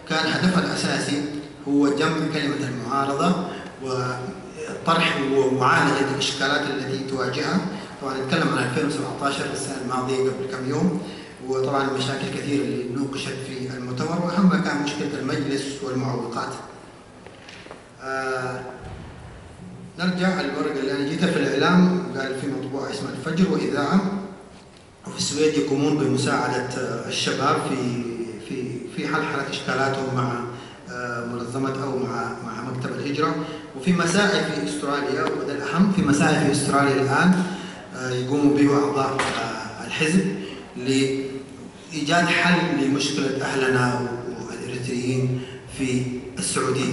كان هدفها الأساسي هو جمع كلمة المعارضة وطرح ومعالجة الإشكالات التي تواجهها. طبعًا نتكلم عن ألفين وسبعتاشر، السنة الماضية قبل كم يوم، وطبعًا المشاكل كثيرة اللي نوقشت في المؤتمر، وأهمها كان مشكلة المجلس والمعوقات. آه، نرجع الورقة اللي أنا جيتها في الإعلام، قال في مطبوعة اسمها الفجر وإذاعة، وفي السويد يقومون بمساعدة، آه، الشباب في، في، في حل، حل إشكالاتهم مع، آه، منظمة أو مع، مع مكتب الهجرة. وفي مساعي في أستراليا، وده الأهم، في مساعي في أستراليا الآن، آه، يقوموا به أعضاء، آه، الحزب لإيجاد حل لمشكلة أهلنا والإريتريين في السعودية.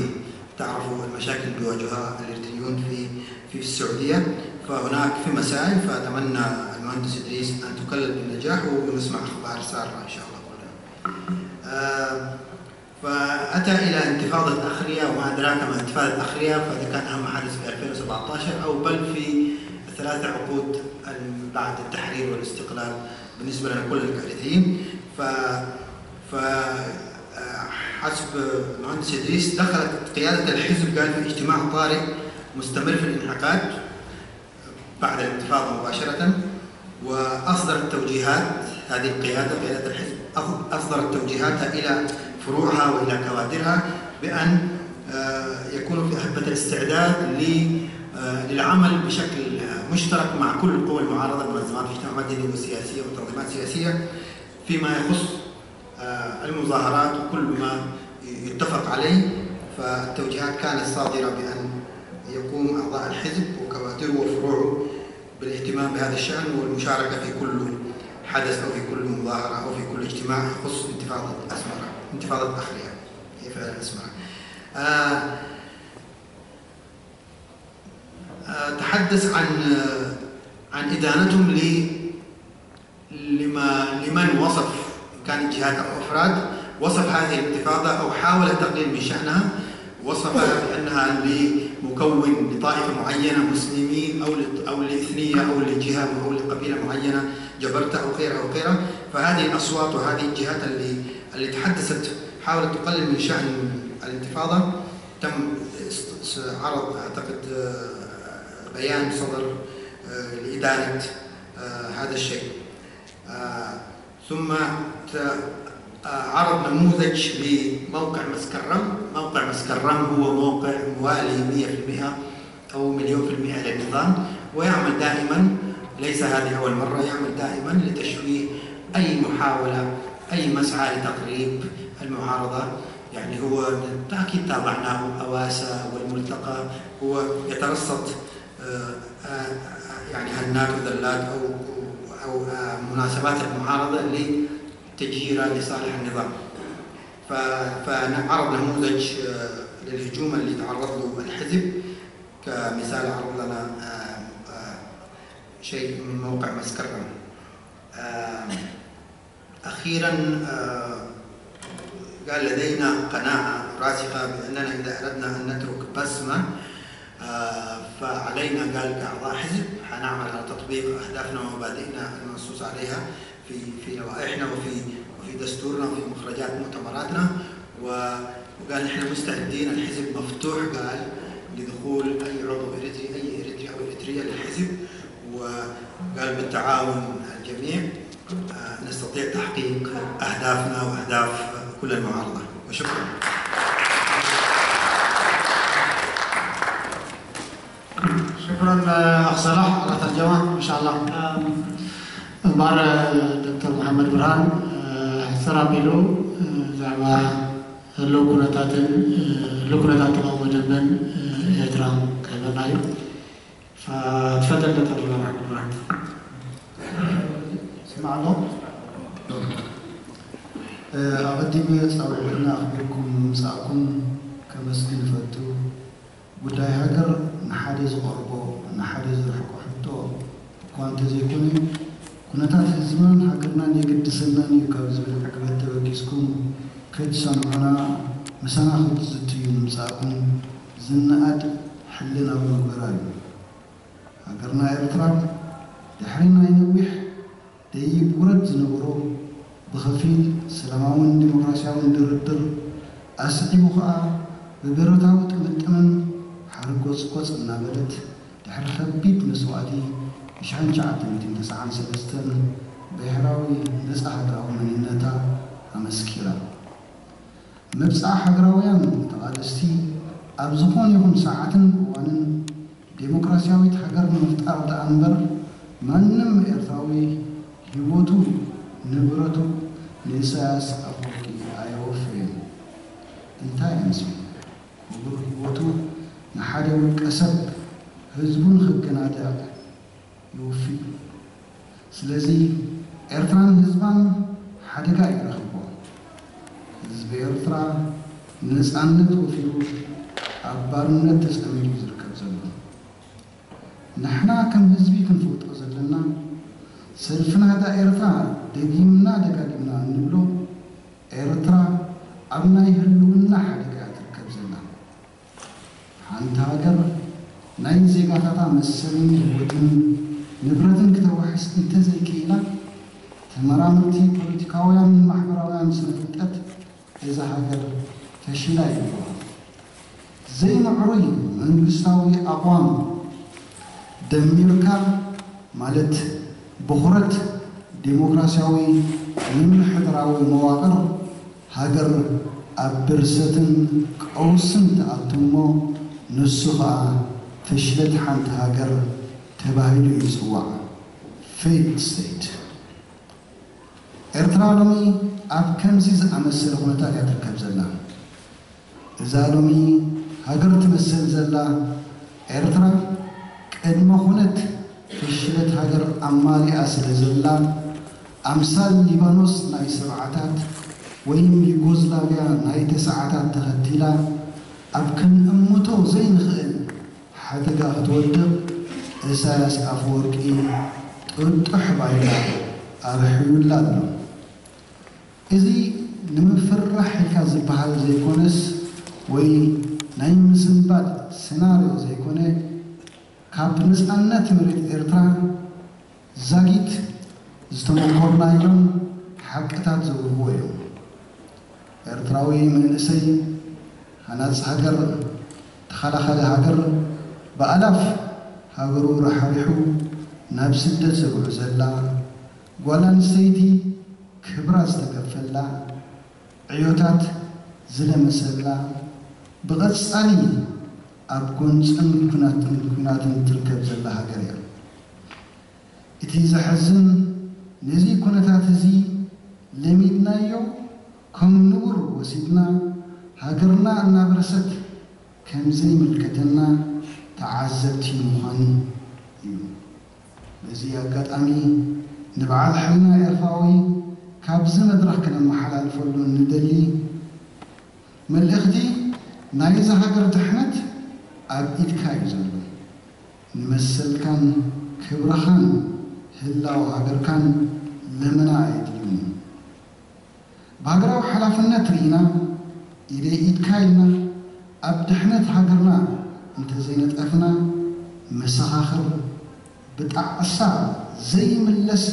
تعرفوا المشاكل اللي بيواجهها الإريتريون في، في السعودية، فهناك في مسائل، فأتمنى المهندس إدريس أن تكلل بالنجاح ونسمع أخبار سارة إن شاء الله كلنا. آه، فأتى إلى انتفاضة أخريا، وما أدراك ما انتفاضة أخريا، فهذا كان أهم حدث في ألفين وسبعتاشر، أو بل في الثلاث عقود بعد التحرير والاستقلال بالنسبة لنا كلنا كإريتريين. ف، ف، آه، حسب المهندس إدريس، دخلت قيادة الحزب، قال، في اجتماع طارئ مستمر في الانعقاد بعد الانتفاضة مباشرة، وأصدرت توجيهات. هذه القيادة، قيادة الحزب، أص-، أصدرت توجيهاتها إلى فروعها وإلى كوادرها بأن، آه، يكونوا في أهبة الاستعداد ل-، آه، للعمل بشكل مشترك مع كل قوى المعارضة، منظمات المجتمع المدني والسياسية والتنظيمات السياسية، فيما يخص، آه، المظاهرات وكل ما يتفق عليه. فالتوجيهات كانت صادرة بأن يقوم أعضاء الحزب وكوادره وفروعه بالاهتمام بهذا الشأن والمشاركة في كل حدث أو في كل مظاهرة أو في كل اجتماع يخص انتفاضة أسمرة، انتفاضة أخريا، هي فعلًا أسمرة. آه، آه، تحدث عن، آه، عن إدانتهم ل-، لما، لمن وصف، إن كان جهات أو أفراد، وصف هذه الانتفاضة أو حاول التقليل من شأنها، وصفها بأنها لمكون لطائفة معينة، مسلمين أو لط-، أو لإثنية أو لجهة أو لقبيلة معينة، جبرتة أو غيرها أو غيرها. فهذه الأصوات وهذه الجهات اللي اللي تحدثت حاولت تقلل من شأن الانتفاضة، تم است- س- عرض أعتقد آه، بيان صدر آه، لإدانة آه، هذا الشيء. آه، ثم ت- آه، عرض نموذج لموقع مسكرم. موقع مسكرم هو موقع موالي مية في المية أو مليون في المية للنظام، ويعمل دائما، ليس هذه أول مرة، يعمل دائما لتشويه أي محاولة، أي مسعى لتقريب المعارضة. يعني هو بالتأكيد تابعناه، أواسا والملتقى، هو يترصد آه، آه، يعني هنات وذلات أو أو آه، مناسبات المعارضة لتجييرها لصالح النظام. ف- فعرض نموذج آه، للهجوم اللي تعرض له الحزب، كمثال عرض لنا آه، آه، شيء من موقع مسكرم. آه، أخيرا آه، قال: لدينا قناعة راسخة بأننا إذا أردنا أن نترك بصمة آه، فعلينا، قال، كأعضاء حزب حنعمل على تطبيق أهدافنا ومبادئنا المنصوص عليها في في لوائحنا وفي وفي دستورنا وفي مخرجات مؤتمراتنا. و- وقال: نحن مستعدين، الحزب مفتوح، قال، لدخول أي عضو إريتري، أي إريتري أو إريترية للحزب. وقال: بالتعاون الجميع آه، نستطيع تحقيق أهدافنا وأهداف كل المعارضة. وشكرا. ሽኩረን ኣኽ ሰላሕ ኣላ ተርጀማ። እንሻላ እምበኣር ዶክተር መሓመድ ብርሃን ሕፅር ኣቢሉ ብዛዕባ ህልው ኩነታትን ህልው ኩነታት ተቃውሞ ደንበን ኤርትራ ክህበና እዩ። ትፈደል ዶክተር መሓመድ ብርሃን። ስማዕ ኣሎ። ኣቐዲመ ፃውዒትና ኣኽቢርኩም ምምፃእኩም ከመስግን እፈቱ። ጉዳይ ሃገር ንሓደ ዝቐርቦ ንሓደ ዝርሕቆ ሕቶ እኳ እንተዘይኮነ፣ ኩነታት ህዝብናን ሃገርናን የገድሰናን እዩ ካብ ዝብል ዕግበት ተበጊስኩም ክትሰምዑና ምሳና ክትዝትዩ ምምጻእኩም ዝነኣድ ሕልናዊ መግበራ እዩ። ሃገርና ኤርትራ ድሕሪ ናይ ነዊሕ ደይብ ውረድ ዝነበሮ ብኸፊል ሰላማውን ዲሞክራስያውን ድርድር ኣስዒቡ ኸኣ ብብረታዊ ጥምጥምን ሓርጎጽጎጽ እናበለት ድሕሪ ከቢድ መስዋእቲ ብሽሕን ትሽዓተ ሚእትን ተስዓን ሰለስተን ብሕራዊ ነጻ ሃገራዊ መንነታ ኣመስኪራ። መብጽዓ ሃገራውያን ተቓለስቲ ኣብ ዝኾነ ይኹን ሰዓትን እዋንን ዴሞክራስያዊት ሃገር ንምፍጣር ደኣ እምበር ማንም ኤርትራዊ ህይወቱ ንብረቱ ንኢሳያስ ኣፈወርቂ ኣየወፈየን። እንታይ ኣምስዩ? ክቡር ህይወቱ ንሓደ ውልቀ ሰብ ህዝቡ ንኸገናድዕ ይወፍይ። ስለዚ ኤርትራን ህዝባን ሓደጋ እዩ ረኺብዎ። ህዝቢ ኤርትራ ንነጻነት ወፊሩ ኣብ ባርነት ተጸሚዱ እዩ ዝርከብ ዘሎ። ንሕና ከም ህዝቢ ክንፈልጦ ዘለና ሰልፊ ናህዳ ኤርትራ ደጊምና ደጋጊምና እንብሎ ኤርትራ ኣብ ናይ ህልውና ሓደጋ እያ ትርከብ ዘላ። ሓንቲ ሃገር ናይ ዜጋታታ መሰልን ህይወትን ንብረትን ክተዋሕስ እንተዘይክኢላ ተመራመርቲ ፖለቲካውያን ማሕበራውያን ስነ ፍልጠት እዛ ሃገር ፈሺላ ይብልዋ። ዘይምዕሩይ መንግስታዊ ኣቋም ደሚርካ ማለት ብኹረት ዴሞክራሲያዊ ምምሕዳራዊ መዋቕር ሃገር ኣብ ብርሰትን ቀውስን ትኣቱ እሞ ንሱ ኸኣ ፍሽለት ሓንቲ ሃገር ተባሂሉ እዩ ዝጽዋዕ። ፌይልድ ስቴት። ኤርትራ ሎሚ ኣብ ከምዚ ዝኣመሰለ ኩነታት እያ ትርከብ ዘላ። እዛ ሎሚ ሃገር ትመስል ዘላ ኤርትራ ቅድመ ኩነት ፍሽለት ሃገር ኣማሊኣ ስለ ዘላ ኣምሳል ሊባኖስ ናይ ሰብዓታት ወይም ዩጎዝላቪያ ናይ ተስዓታት ተኸቲላ ኣብ ክንእምቶ ዘይንኽእል ሓደጋ ክትወድቕ ኢሳያስ ኣፈወርቂ ጥጡሕ ባይታ ኣብሕዩላ ኣሎ። እዚ ንምፍራሕ ኢልካ ዝበሃል ዘይኮነስ ወይ ናይ ምስንባድ ሴናርዮ ዘይኮነ ካብ ነጻነት መሬት ኤርትራ ዛጊት ዝተመኮርናዮን ሓቅታት ዘጉልሕዎ እዮም። ኤርትራዊ መንእሰይ ሃናጺ ሃገር፣ ተኸላኻሊ ሃገር፣ ብኣላፍ ሃገሩ ራሕሪሑ ናብ ስደት ዘጉዕዘላ፣ ጓል ኣንስተይቲ ክብራ ዝተገፈላ፣ ዕዮታት ዝለመሰላ፣ ብቐጻሊ ኣብ ጎንጽን ኲናትን፣ ኲናትን ትርከብ ዘላ ሃገር እያ። እቲ ዘሕዝን፣ ነዚ ኩነታት እዚ ለሚድናዮ፣ ከም ንቡር ወሲድና፣ ሃገርና እናበርሰት ከም ዘይምልከተና ተዓዘብቲ ምዃን እዩ። በዚ ኣጋጣሚ፣ ንበዓል ሕልና ኤርትራዊ ካብዚ መድረኽ ክነመሓላልፈሉ እንደሊ መልእኽቲ፣ ናይዛ ሃገር ድሕነት ኣብ ኢድካ እዩ ዘሎ። ንመሰልካን ክብርኻን ህላወ ሃገርካን ለመና ኣየድልዩን እዩ። ብሃገራዊ ሓላፍነት ርኢና፣ ኢደይ ኢድካ ኢልና ኣብ ድሕነት ሃገርና እንተዘይነጠፍና፣ መሰኻኽር ብጣዕሳ ዘይምለስ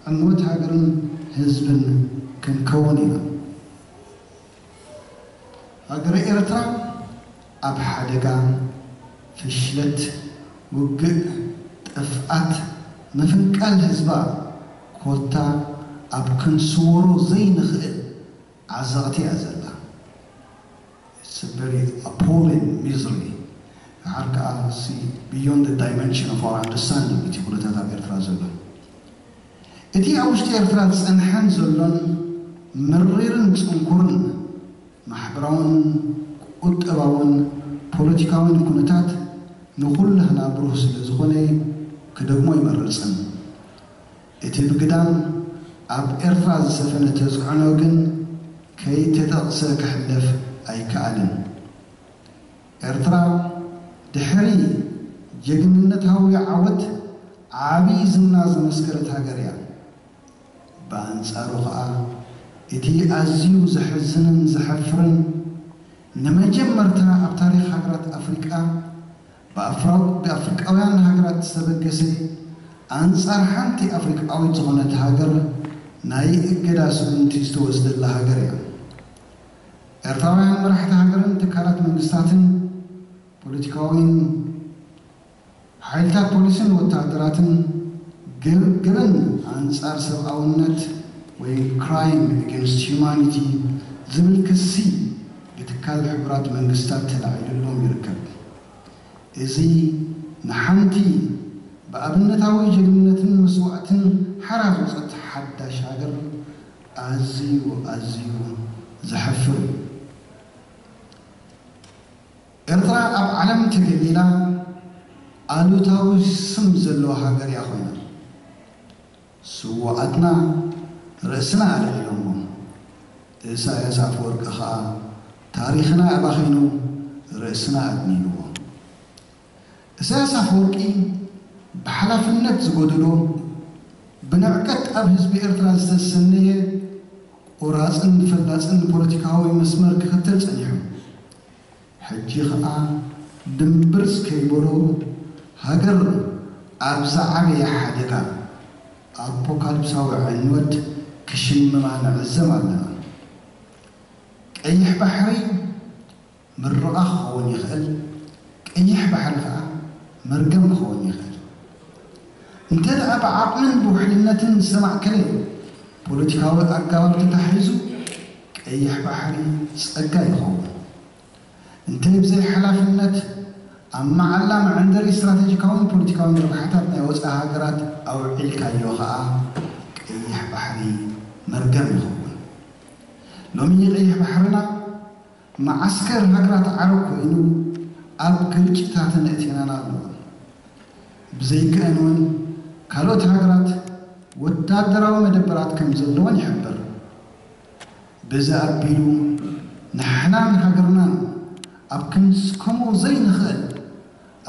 ዕንወት ሃገርን ህዝብን ክንከውን ኢና። ሃገረ ኤርትራ ኣብ ሓደጋ፣ ፍሽለት፣ ውግእ፣ ጥፍኣት፣ ምፍንቃል ህዝባ፣ ኮታ ኣብ ክንስወሮ ዘይንኽእል ዓዘቕቲ እያ ዘላ። It's a very appalling misery። ደሓር ከኣ፣ it's beyond the dimension of our understanding፣ እቲ ኩነታት ኣብ ኤርትራ ዘሎ። እቲ ኣብ ውሽጢ ኤርትራ ዝጸንሐን ዘሎን መሪርን ጽንኩርን ማሕበራውን ቁጠባውን ፖለቲካውን ኩነታት ንኹላህና ብሩህ ስለ ዝኾነ፣ ክደግሞ ኣይመርጽን። እቲ ብግዳም ኣብ ኤርትራ ዝሰፈነ ተጽዕኖ ግን ከይተጠቕሰ ክሕለፍ ኣይከኣልን። ኤርትራ ድሕሪ ጀግንነታዊ ዓወት ዓቢ ዝና ዘመስከረት ሃገር እያ። ብኣንጻሩ ኸኣ፣ እቲ ኣዝዩ ዘሕዝንን ዘሕፍርን፣ ንመጀመርታ ኣብ ታሪኽ ሃገራት ኣፍሪቃ ብኣፍራው-፣ ብኣፍሪቃውያን ሃገራት ዝተበገሰ፣ ኣንጻር ሓንቲ ኣፍሪቃዊት ዝኾነት ሃገር ናይ እገዳ ስጉምቲ ዝተወስደላ ሃገር እያ። ኤርትራውያን መራሕቲ ሃገርን ትካላት መንግስታትን፣ ፖለቲካዊን ሓይልታት ፖሊስን ወተሃደራትን ገብ-፣ ገበን ኣንጻር ሰብኣውነት ወይ ክራይም ኣጌንስት ሂዩማኒቲ ዝብል ክሲ ብትካል ሕቡራት መንግስታት ተላዒሉሎም ይርከብ። እዚ ንሓንቲ ብኣብነታዊ ጀግንነትን መስዋእትን ሓራ ዝወጸት ሓዳሽ ሃገር ኣዝዩ፣ ኣዝዩ ዘሕፍር እዩ። ኤርትራ ኣብ ዓለም ተገሊላ ኣሉታዊ ስም ዘለዋ ሃገር እያ ኮይና። ስዉኣትና ርእስና ኣልዒሎሞ። ኢሳያስ ኣፈወርቂ ኸኣ ታሪኽና ኣባኺኑ ርእስና ኣድኒንዎ። ኢሳያስ ኣፈወርቂ ብሓላፍነት ዝጎደሎ፣ ብንዕቀት ኣብ ህዝቢ ኤርትራ ዝተሰነየ ቆራጽን ፈላጽን ፖለቲካዊ መስመር ክኽተል ጸኒሑ። ሕጂ ኸኣ ድምብርጽ ከይበሎ፣ ሃገር ኣብ ዝዓበየ ሓደጋ፣ ኣፖካሊፕሳዊ ዕንወት ክሽምማ ንዕዘብ ኣለና። ቀይሕ ባሕሪ ምርቓ ክኸውን ይኽእል፣ ቀይሕ ባሕሪ ኸኣ መርገም ክኸውን ይኽእል። እንተ ደኣ ብዓቕምን ብውሕልነትን ዝተማእከለ ፖለቲካዊ ኣገባብ ተታሒዙ፣ ቀይሕ ባሕሪ ጸጋ ይኸውን። እንተ ብዘይ ሓላፍነት ኣብ መዓላ መዐንደሪ ስትራተጂካውን ፖለቲካውን ረብሓታት ናይ ወጻኢ ሃገራት ኣውዒልካዮ ኸኣ፣ ቀይሕ ባሕሪ መርገም ይኸውን። ሎሚ ቀይሕ ባሕርና መዓስከር ሃገራት ዓረብ ኮይኑ ኣብ ግርጭታትን እቲናና ኣሎ። ብዘይክአን እውን ካልኦት ሃገራት ወታደራዊ መደበራት ከም ዘለወን ይሕበር። በዚ ኣቢሉ ንሕናን ሃገርናን ኣብ ክንስከሞ ዘይንኽእል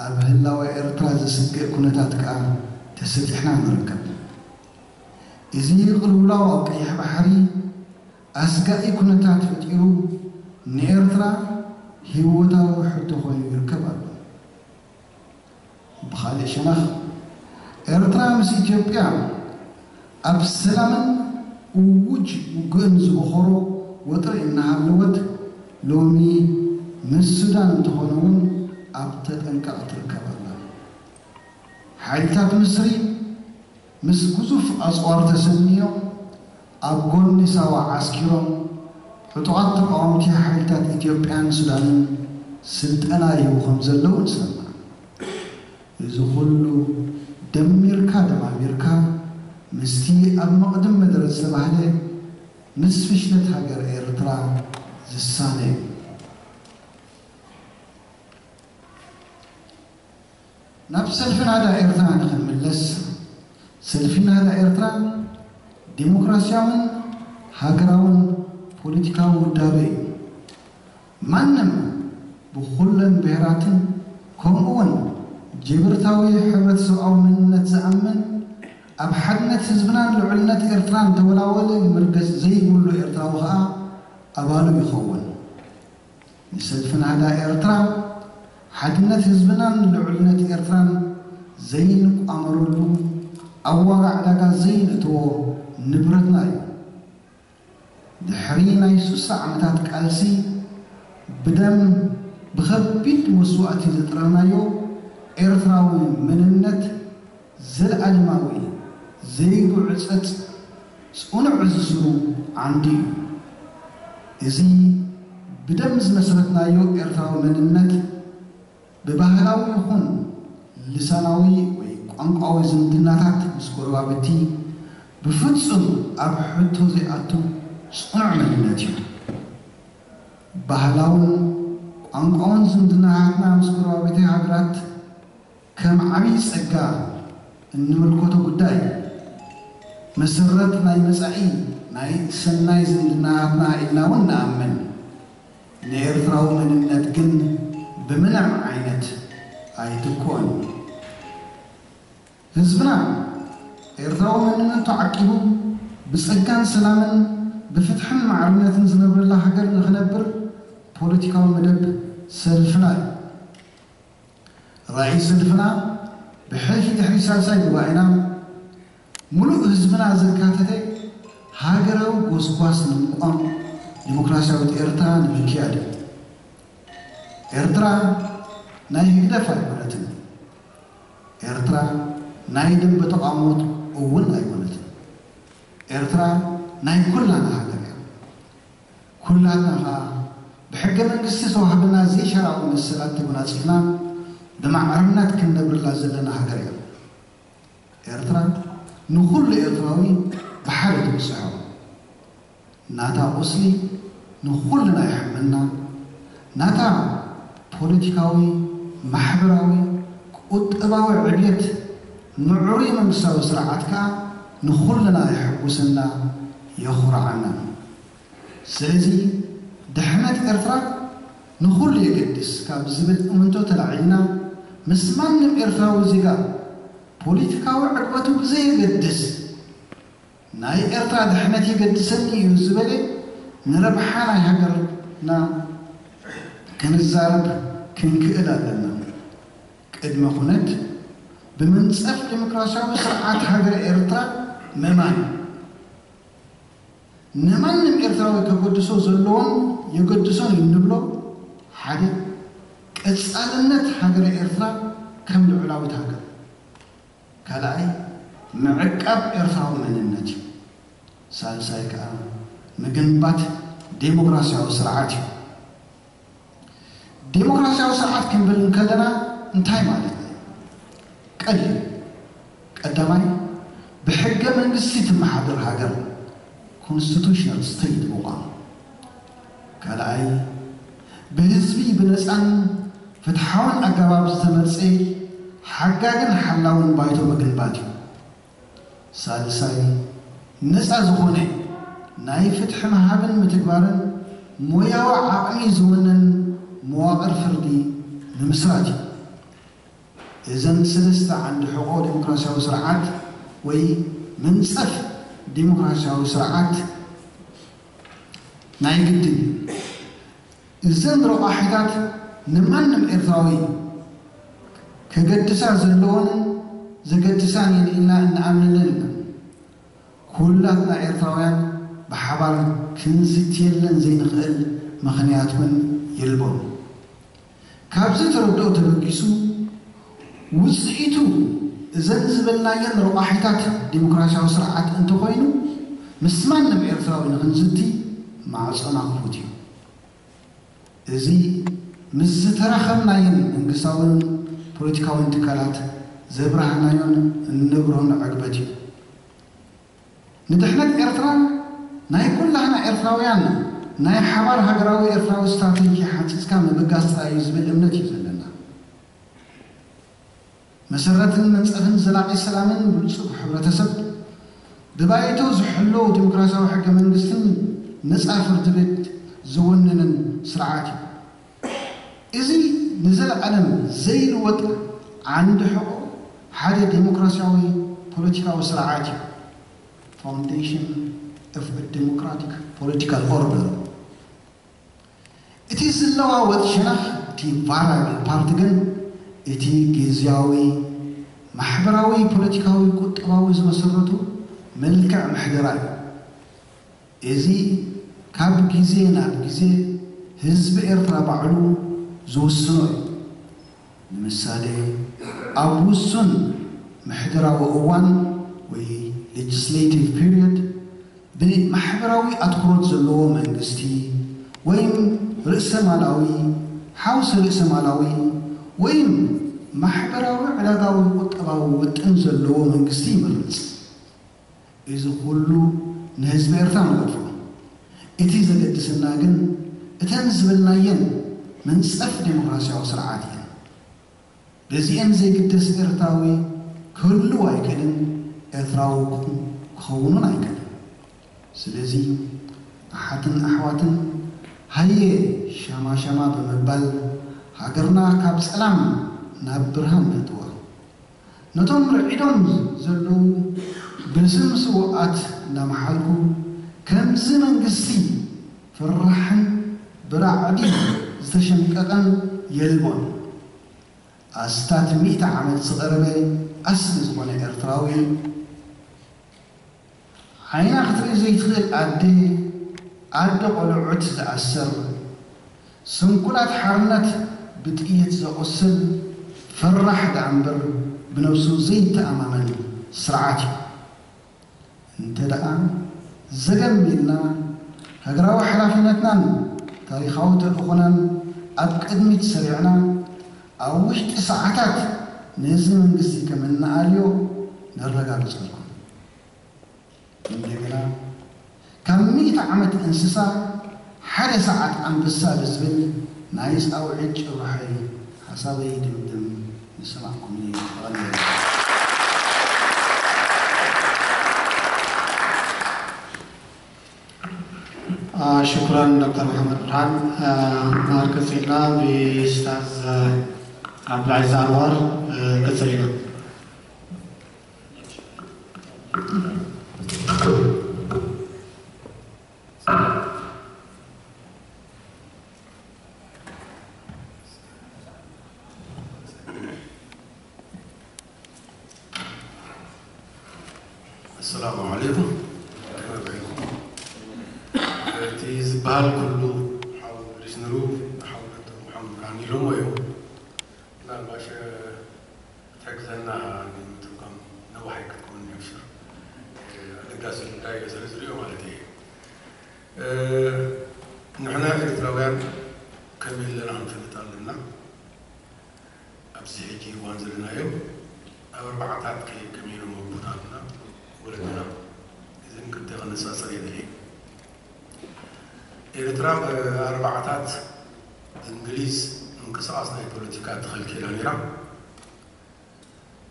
ኣብ ህላወ ኤርትራ ዘስግእ ኩነታት ከኣ ተሰጢሕና ንርከብ። እዚ ቅልውላው ኣብ ቀይሕ ባሕሪ ኣስጋኢ ኩነታት ፈጢሩ ንኤርትራ ህይወታዊ ሕቶ ኮይኑ ይርከብ ኣሎ። ብኻልእ ሸነኽ፣ ኤርትራ ምስ ኢትዮጵያ ኣብ ሰላምን እውጅ ውግእን ዝበኾሮ ወጥሪ እናሃለወት፣ ሎሚ ምስ ሱዳን እንተኾነ እውን ኣብ ተጠንቀቕ ትርከብ ኣላ። ሓይልታት ምስሪ ምስ ግዙፍ ኣጽዋር ተሰንዮም ኣብ ጎኒ ሳዋ ዓስኪሮም ዕጡቓት ተቃወምቲ ሓይልታት ኢትዮጵያን ሱዳንን ስልጠና ይህቡ ከም ዘለዉ ንሰምዕ። እዚ ኩሉ ደሚርካ ደማሚርካ ምስቲ ኣብ መቕድም መደረ ዝተባህለ ምስ ፍሽለት ሃገር ኤርትራ ዝሳነ እዩ። ናብ ሰልፊ ናህዳ ኤርትራ ንኽንምለስ፣ ሰልፊ ናህዳ ኤርትራ ዲሞክራስያውን ሃገራውን ፖለቲካዊ ውዳበ እዩ። ማንም ብኹለን ብሄራትን ከምኡውን ጀበርታዊ ሕብረተሰብኣዊ መንነት ዝኣምን ኣብ ሓድነት ህዝብናን ልዑልነት ኤርትራን ተወላወለ መርገጽ ዘይብሉ ኤርትራዊ ኸኣ ኣባሉ ይኸውን። ንሰልፊ ናህዳ ኤርትራ ሓድነት ህዝብናን ልዑልነት ኤርትራን ዘይንቋመረሉ ኣብ ዋጋ ዕዳጋ ዘይንእትዎ ንብረትና እዩ። ድሕሪ ናይ ሱሳ ዓመታት ቃልሲ ብደም ብኸቢድ መስዋእቲ ዘጥረናዮ ኤርትራዊ መንነት ዘለኣለማዊ ዘይጉዕጸጽ ጽኑዕ ዝስሩ ዓንዲ እዩ። እዚ ብደም ዝመስረትናዮ ኤርትራዊ መንነት ብባህላዊ ይኹን ልሳናዊ ወይ ቋንቋዊ ዝምድናታት ምስ ጎረባብቲ ብፍጹም ኣብ ሕቶ ዘይኣቱ ጽኑዕ መንነት እዩ። ባህላውን ቋንቋውን ዝምድናታትና ምስ ጎረባብቲ ሃገራት ከም ዓብዪ ጸጋ እንምልከቶ ጉዳይ እዩ። መሰረት ናይ መጻኢ ናይ ሰናይ ዝምድናታትና ኢልና እውን ንኣምን። ንኤርትራዊ መንነት ግን ብምንም ዓይነት ኣይትክኦን። ህዝብና ኤርትራዊ መንነቱ ዓቂቡ ብጸጋን ሰላምን ብፍትሕን ማዕርነትን ዝነብረላ ሃገር ንኽነብር ፖለቲካዊ መደብ ሰልፍና እዩ። ራእይ ሰልፍና ብሕልፊ ድሕሪ ሳልሳይ ጉባኤና ምሉእ ህዝብና ዘካተተ ሃገራዊ ጎስጓስ ንምቋም ዲሞክራሲያዊት ኤርትራ ንምክያድ እዩ። ኤርትራ ናይ ህግደፍ ኣይኮነትን። ኤርትራ ናይ ደንበ ተቓውሞት እውን ኣይኮነትን። ኤርትራ ናይ ኩላና ሃገር እያ። ኩላትና ኸኣ ብሕገ መንግስቲ ዝተዋህበና ዘይሸራዊ መሰላት ተጎናጺፍና ብማዕርነት ክንነብርላ ዘለና ሃገር እያ። ኤርትራ ንኹሉ ኤርትራዊ ብሓደ ትብጽሖ። ናታ ቁስሊ ንኹልና የሕምና። ናታ ፖለቲካዊ፣ ማሕበራዊ፣ ቁጠባዊ ዕብየት ምዕሩይ መንግስታዊ ስርዓት ከኣ ንኹልና የሐጉሰና፣ የኹርዓና። ስለዚ ድሕነት ኤርትራ ንኹሉ የገድስ ካብ ዝብል እምንቶ ተላዒልና ምስ ማንም ኤርትራዊ ዜጋ ፖለቲካዊ ዕግበቱ ብዘየገድስ ናይ ኤርትራ ድሕነት የገድሰኒ እዩ ዝበለ ንረብሓ ናይ ሃገርና ክንዛረብ ክንክእል ኣለና። ቅድመ ኩነት ብምንጸፍ ዲሞክራሲያዊ ስርዓት ሃገረ ኤርትራ ምእማን እዩ። ንማንም ኤርትራዊ ከገድሶ ዘለዎን የገድሶን እዩ እንብሎ ሓደ ቀጻልነት ሃገረ ኤርትራ ከም ልዑላዊት ሃገር፣ ካልኣይ ምዕቃብ ኤርትራዊ መንነት እዩ። ሳልሳይ ከኣ ምግንባት ዴሞክራሲያዊ ስርዓት እዩ። ዴሞክራሲያዊ ስርዓት ክንብል እንከለና እንታይ ማለትና እዩ? ቀሊል። ቀዳማይ ብሕገ መንግስቲ ትመሓደር ሃገር፣ ኮንስቲቱሽናል ስቴት ምቋም። ካልኣይ ብህዝቢ ብነፃን ፍትሓውን ኣገባብ ዝተመርፀ ሓጋግን ሓላውን ባይቶ ምግንባት እዩ። ሳልሳይ ነፃ ዝኾነ ናይ ፍትሒ ምሃብን ምትግባርን ሞያዊ ዓቕሚ ዝወነን መዋቕር ፍርዲ ምምስራት እዩ። እዘን ሰለስተ ዓንዲ ሕቖ ዴሞክራሲያዊ ስርዓት ወይ መንፀፍ ዴሞክራሲያዊ ስርዓት ናይ ግድን እዩ። እዘን ረቋሒታት ንማንም ኤርትራዊ ከገድሳ ዘለዎንን ዘገድሳን እየን ኢልና እንኣምነለን ኢና። ኩላትና ኤርትራውያን ብሓባር ክንዝትየለን ዘይንኽእል ምኽንያት እውን የልቦን። ካብዚ ተረድኦ ተበጊሱ፣ ውፅኢቱ እዘን ዝበልናየን ረቋሒታት ዲሞክራሲያዊ ስርዓት እንተኾይኑ፣ ምስ ማንም ኤርትራዊ ንኽንዝቲ ማዕጾና ክፉት እዩ። እዚ ምስ ዝተራኸብናየን መንግስታውን ፖለቲካውን ትካላት ዘብራህናዮን እንነግሮን ዕግበት እዩ። ንድሕነት ኤርትራ ናይ ኩላህና ኤርትራውያን ናይ ሓባር ሃገራዊ ኤርትራዊ ስትራተጂ ሓንጺጽካ ምብጋስ ጥራይ እዩ ዝብል እምነት እዩ ዘለና። መሰረትን መንጸፍን ዘላቒ ሰላምን ብልጹግ ሕብረተሰብ፣ ብባይቶ ዝሕሎ ዲሞክራሲያዊ ሕገ መንግስትን ነጻ ፍርዲ ቤት ዝውንንን ስርዓት እዩ። እዚ ንዘለዓለም ዘይልወጥ ዓንዲ ሕቖ ሓደ ዲሞክራሲያዊ ፖለቲካዊ ስርዓት እዩ። Foundation of a democratic political order። እቲ ዝለዋወጥ ሸነኽ፣ እቲ ቫሪያብል ፓርት ግን፣ እቲ ግዝያዊ ማሕበራዊ፣ ፖለቲካዊ፣ ቁጠባዊ ዝመሰረቱ መልክዕ ምሕደራ እዩ። እዚ ካብ ግዜ ናብ ግዜ ህዝቢ ኤርትራ ባዕሉ ዝውስኖ እዩ። ንምሳሌ፣ ኣብ ውሱን ምሕደራዊ እዋን ወይ ሌጅስሌቲቭ ፒሪዮድ ብማሕበራዊ ኣትኩሮት ዘለዎ መንግስቲ ወይም ርእሰ ማላዊ፣ ሓውሲ ርእሰ ማላዊ ወይም ማሕበራዊ ዕዳጋዊ ቁጠባዊ ውጥን ዘለዎ መንግስቲ ይመርጽ። እዚ ኩሉ ንህዝቢ ኤርትራ ንገድፎ። እቲ ዘገድሰና ግን እተን ዝበልናየን መንጸፍ ዴሞክራሲያዊ ስርዓት እየን። በዚኤን ዘይግደስ ኤርትራዊ ክህሉ ኣይክእልን፣ ኤርትራዊ ክኸውኑን ኣይክእልን። ስለዚ ኣሓትን ኣሕዋትን ሃየ ሻማ ሻማ ብምባል ሃገርና ካብ ጸላም ናብ ብርሃን ነእትዋ። ነቶም ርዒዶም ዘለዉ ብስም ስዉኣት እናመሓልኩ፣ ከምዚ መንግስቲ ፈራሕን ብራዕዲ ዝተሸምቀቐን የልቦን። ኣስታት ሚእቲ ዓመት ዝቐረበ ኣስሊ ዝኾነ ኤርትራዊ፣ ዓይና ክትርኢ ዘይትኽእል ኣደ፣ ኣደ ቆልዑት ዝኣስር፣ ስንኩላት ሓርነት ብጥይት ዘቑስል ፈራሕ ደኣ እምበር ብነብሱ ዘይተኣማመን ስርዓት እዩ። እንተ ደኣ ዘገም ኢልና ሃገራዊ ሓላፍነትናን ታሪኻዊ ተልእኾናን ኣብ ቅድሚት ሰሪዕና፣ ኣብ ውሽጢ ሰዓታት ነዚ መንግስቲ ከም እንኣልዮ ነረጋግጸልኩም። እንደገና፣ ካብ ሚእቲ ዓመት እንስሳ ሓደ ሰዓት ኣንበሳ ብዝብል ናይ ጻውዒት ጭርሖይ ሓሳበይ ይድምድም። ንሰማዕኩም እየ። ተቐበሉ። ሽኩራን ዶክተር መሓመድ ብርሃን። ማር ቀጺልና ብኡስታዝ ዓብዱልዓዚዝ ኣንዋር ቀጽል ኢና። ኣሰላሙ ዓለይኩም። እቲ ዝበሃል ኩሉ ሓው ሪዝነሩ ሓው ዶክተር መሓመድ ብርሃን ኢሎሞ እዮም። ምናልባሽ ትሕግዘና ንምትርጓም ነዋሕ ኣይክትከውን እየ ብሽር። ኣገዳሲ ጉዳይ ስለ ዝሪኦ ማለት እየ። ንሕና ኤርትራውያን ከመይ ኣለና ክንፈልጥ ኣለና። ኣብዚ ሕጂ እዋን ዘለናዮ ኣብ ኣርባዓታት ከመይ ኢሎም ኣቦታትና ወለድና፣ እዘን ክልተ ክነጻጸር የድሊ። ኤርትራ ብኣርባዓታት እንግሊዝ ምንቅስቓስ ናይ ፖለቲካ ተኸልኪላ ነይራ።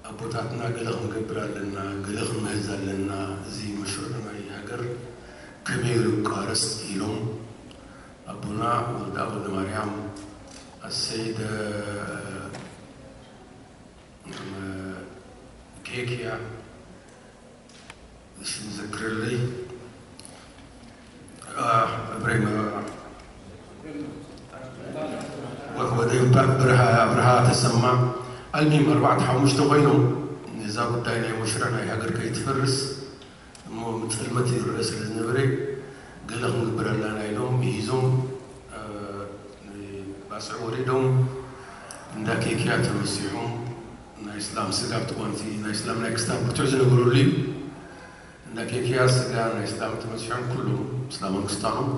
ኣቦታትና ገለ ክንገብር ኣለና፣ ገለ ክንምህዝ ኣለና፣ እዚ መሽርዕ ናይ ሃገር ከመይ ይቋረጽ ኢሎም ኣቦና ወልደኣብ ወልደማርያም፣ ኣሰይደ ኬክያ፣ ሽም ዘክረለይ፣ እብራሂም ወደ ብርሃ ተሰማ፣ ኣልሚም ኣርባዕተ ሓሙሽተ ኮይኖም ነዛ ጉዳይ ናይ መሽርዕ ናይ ሃገር ከይትፈርስ እሞ ምጽልመት ይረአ ስለ ዝነበረ፣ ገለ ክንግብረላና ኢሎም ምሂዞም፣ እ፣ ንባስዕ ወሪዶም፣ እንዳ ኬክያ ተመሲሖም፣ ናይ እስላም ስጋ ኣብቲ እዋንቲ ናይ እስላም ናይ ክስታን ብርቱዕ ዝነበረሉ እዩ። እንዳ ኬክያ ስጋ ናይ እስላም ተመሲሖም፣ ኩሎም እስላሞም ክስታኖም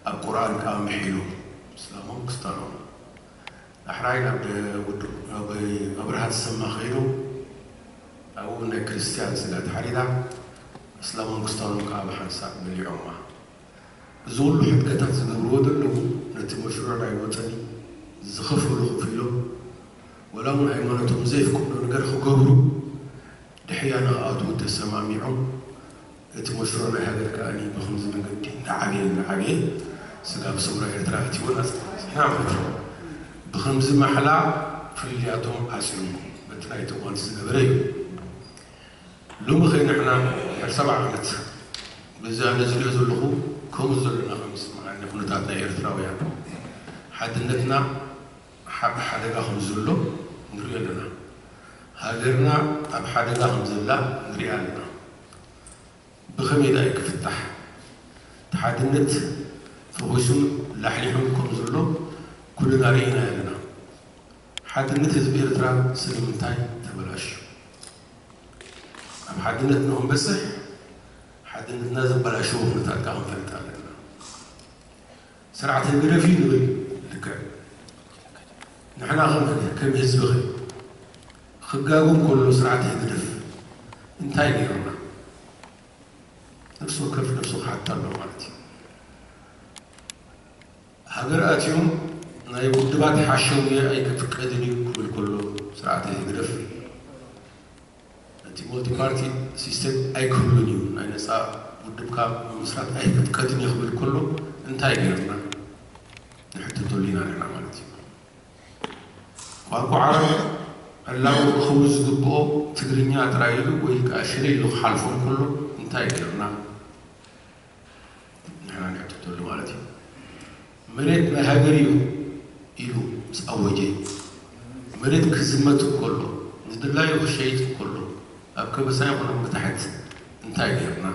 ኣብ ቁርኣን ከኣ ምሒሎም፣ እስላሞም ክስታኖም። ዳሕራይ ናብ ደ-፣ ውድ-፣ ናብ ኣብርሃ ተሰማ ከይዶም፣ ኣብኡ ናይ ክርስትያን ስጋ ተሓሪዳ፣ እስላሞም ክስታኖም ከኣ ብሓንሳብ በሊዖማ። እዚ ኩሉ ሕድገታት ዝገብርዎ ዘለዉ፣ ነቲ መሽሩዕ ናይ ወጠን ዝኸፈሉ ከፊሎም፣ ወላ እውን ሃይማኖቶም ዘይፍቅዶ ነገር ክገብሩ፣ ድሕያ ንኽኣትዉ ተሰማሚዖም፣ እቲ መሽሩዕ ናይ ሃገር ከኣ ብኸምዚ መገዲ እናዓበየ እናዓበየ፣ ስጋብ ሰውራ ኤርትራ ኣትይዎ እናጸንሐ ማለት እዩ። ብኸምዚ ማሕላ ፍልልያቶም ዓጽዮም፣ በቲ ናይቲ እዋን ዝነበረ እዩ። ሎሚ ኸ ንሕና ድሕሪ ሰብዓ ዓመት፣ በዚ ኣነ ዝሪኦ ዘለኹ፣ ከምኡ ዘሎና ከም ዝስምዓኒ፣ ኩነታት ናይ ኤርትራውያን፣ ሓድነትና ኣብ ሓደጋ ከም ዘሎ ንሪኦ ኣለና። ሃገርና ኣብ ሓደጋ ከም ዘላ ንሪኣ ኣለና። ብኸመይ ደኣ እዩ ክፍታሕ? እቲ ሓድነት ፈኺሱን ላሕሊሑን ከም ዘሎ ኩልና ርኢና ኣለና። ሓድነት ህዝቢ ኤርትራ ስለምንታይ ተበላሽዩ? ኣብ ሓድነት ንኽንበጽሕ፣ ሓድነትና ዘበላሸዉ ኩነታት ከኣ ክንፈልጥ ኣለና። ስርዓት ህግደፍ እዩ ንብል፣ ልክዕ። ንሕና ከም፣ ከም ህዝቢ ኸ፣ ክጋጎ እንከሎ ስርዓት ህግደፍ እንታይ ገይሩና? ነፍሲ ወከፍ ነፍሱ ክሓታ ኣሎ ማለት እዩ። ሃገር ኣትዮም ናይ ውድባት ሓሸውየ ኣይክፍቀድን እዩ ክብል ከሎ፣ ስርዓት ህግደፍ፣ እቲ ሞልቲ ፓርቲ ሲስተም ኣይክህሉን እዩ፣ ናይ ነጻ ውድብካ ምምስራት ኣይክፍቀድን እዩ ክብል ከሎ፣ እንታይ ገይርና ንሕተተሉ ኢና ንሕና ማለት እዩ። ቋንቋ ዓረብ ዕላዊ ክኸውን ዝግብኦ ትግርኛ ጥራይ ኢሉ ወይ ከኣ ሽለ ኢሉ ክሓልፎ እንከሎ እንታይ ገይርና ንሕና ንሕተተሉ ማለት እዩ። መሬት ናይ ሃገር እዩ ኢሉ ምስ ኣወጀ፣ መሬት ክዝመት እንከሎ፣ ንድላዩ ክሸይጥ እንከሎ፣ ኣብ ከበሳ ይኹን ኣብ መታሕት እንታይ ገይርና?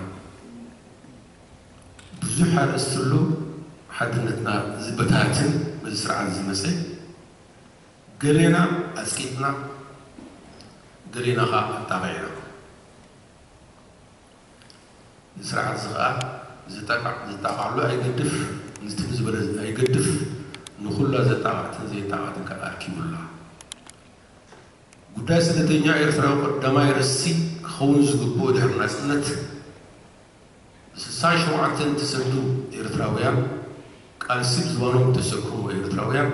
ብዙሕ ኣርእስቲ ኣሎ። ሓድነትና ዝበታትን በዚ ስርዓት ዝመጸ፣ ገሌና ኣጽቂጥና፣ ገሌና ኸኣ ኣጣቒዕና። ንስርዓት እዚ ኸኣ ዝጠቃዕ፣ ዝጣቃዕሉ ኣይገድፍ፣ ንትም ዝበለ ኣይገድፍ፣ ንኹላ ዘጣቕዕትን ዘየጣቕዕትን ከኣ ኣርኪቡላ። ጉዳይ ስደተኛ ኤርትራዊ ቀዳማይ ርእሲ ክኸውን ዝግብኦ ድሕሪ ናጽነት፣ ስሳን ሸውዓተን እተሰዱ ኤርትራውያን፣ ቃልሲ ብዝባኖም እተሰከሙ ኤርትራውያን፣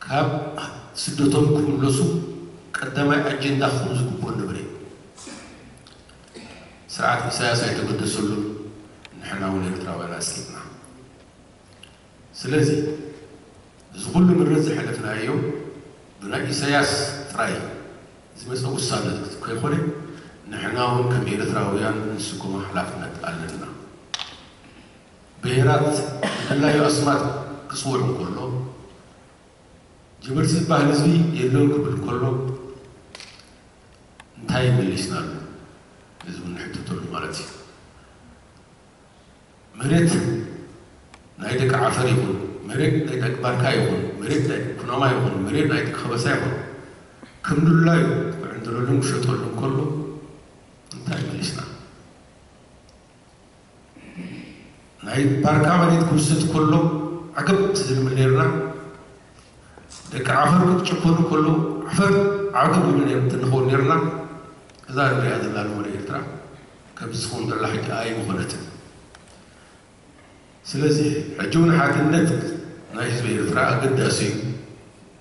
ካብ ስደቶም ክምለሱ ቀዳማይ ኣጀንዳ ክኾኑ ዝግብኦ ነበር እዩ። ስርዓት ኢሳያስ ኣይተገደሰሉን፣ ንሕና እውን ኤርትራውያን ኣስቂጥና። ስለዚ፣ እዚ ኩሉ ምረት ዝሓለፍናዮ ብናይ ኢሳያስ ጥራይ ዝመጸ ውሳነ ከይኮነ፣ ንሕና እውን ከም ኤርትራውያን ንስከሞ ሓላፍነት ኣለና። ብሄራት ብድላዩ ኣስማት ክጽውዕ እንከሎ፣ ጅብርቲ ዝበሃል ህዝቢ የለን ክብል እንከሎ፣ እንታይ መሊስናሉ? እዚ እውን ንሕተተሉ ማለት እዩ። መሬት ናይ ደቂ ዓፈር ይኹን፣ መሬት ናይ ደቂ ባርካ ይኹን፣ መሬት ናይ ኩናማ ይኹን፣ መሬት ናይ ደቂ ከበሳ ይኹን፣ ከም ድላዩ ክዕንድረሉን ክሸጠሉን ከሎ እንታይ መሊስና? ናይ ባርካ መሬት ክውሰድ ከሎ ዓገብ ዝብል ኔርና። ደቂ ዓፈር ክትጭኮኑ ከሎ ዓፈር ዓገብ ይብሉ ኔር-፣ እንተንኸውን ኔርና፣ እዛ ንሪኣ ዘለና ሎሚ ኤርትራ ከምዚ ትኸውን ዘላ ሕጂ ኣይምኾነትን። ስለዚ ሕጂ እውን ሓድነት ናይ ህዝቢ ኤርትራ ኣገዳሲ እዩ።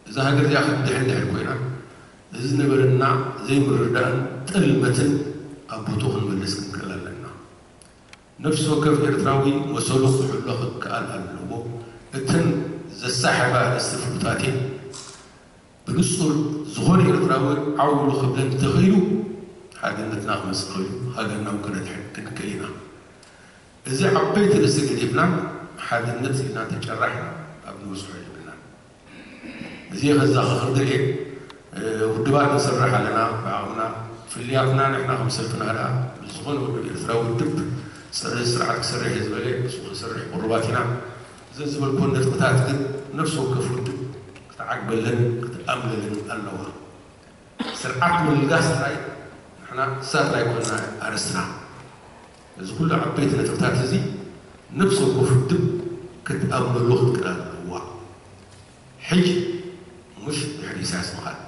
እዛ ሃገር እዚኣ ክትድሕን ድሕር ኮይና፣ እዚ ዝነበረና ዘይምርዳእን ጥልመትን ኣብ ቦትኡ ክንመልስ ክንክእል ኣለና። ነፍሲ ወከፍ ኤርትራዊ መሰሉ ክሕሎ ክከኣል ኣለዎ። እተን ዘሳሕባ ኣርእስቲ ፍሉጣት እየን። ብንጹር፣ ዝኾነ ኤርትራዊ ዓው ኢሉ ክብለን እንተኽኢሉ፣ ሓድነትና ክመጽእ ክኢሉ፣ ሃገርና እውን ከነድሕን ክንክእል ኢና። እዚ ዓበይቲ ርእሲ ገዲፍና፣ ሓድነት ኢልና ተጨራሕና ኣብ ንበጽሖ የብልናን። እዚ ከዘኻኽር ደልየ፣ እ፣ ውድባት ንሰርሕ ኣለና፣ ብዓቕምና፣ ፍልልያትና ንሕና ከም ሰልፍና ደኣ፣ ዝኾነ ውድብ ኤርትራዊ ውድብ ስርዓት ክሰርሕ እየ ዝበለ፣ ንሱ ክንሰርሕ ቅሩባት ኢና። እዘን ዝበልኩወን ነጥብታት ግን ነፍሲ ወከፍ ውድብ ክትዓግበለን ክትኣምነለን ኣለዋ። ስርዓት ምልጋስ ጥራይ ንሕና እሳት ኣይኮንና ኣርእስትና። እዚ ኩሉ ዓበይቲ ነጥብታት እዚ ነፍሲ ወከፍ ውድብ ክትኣምነሉ ክትክእል ኣለዋ። ሕጂ ምሽ ድሕሪ ኢሳያስ ምኻድ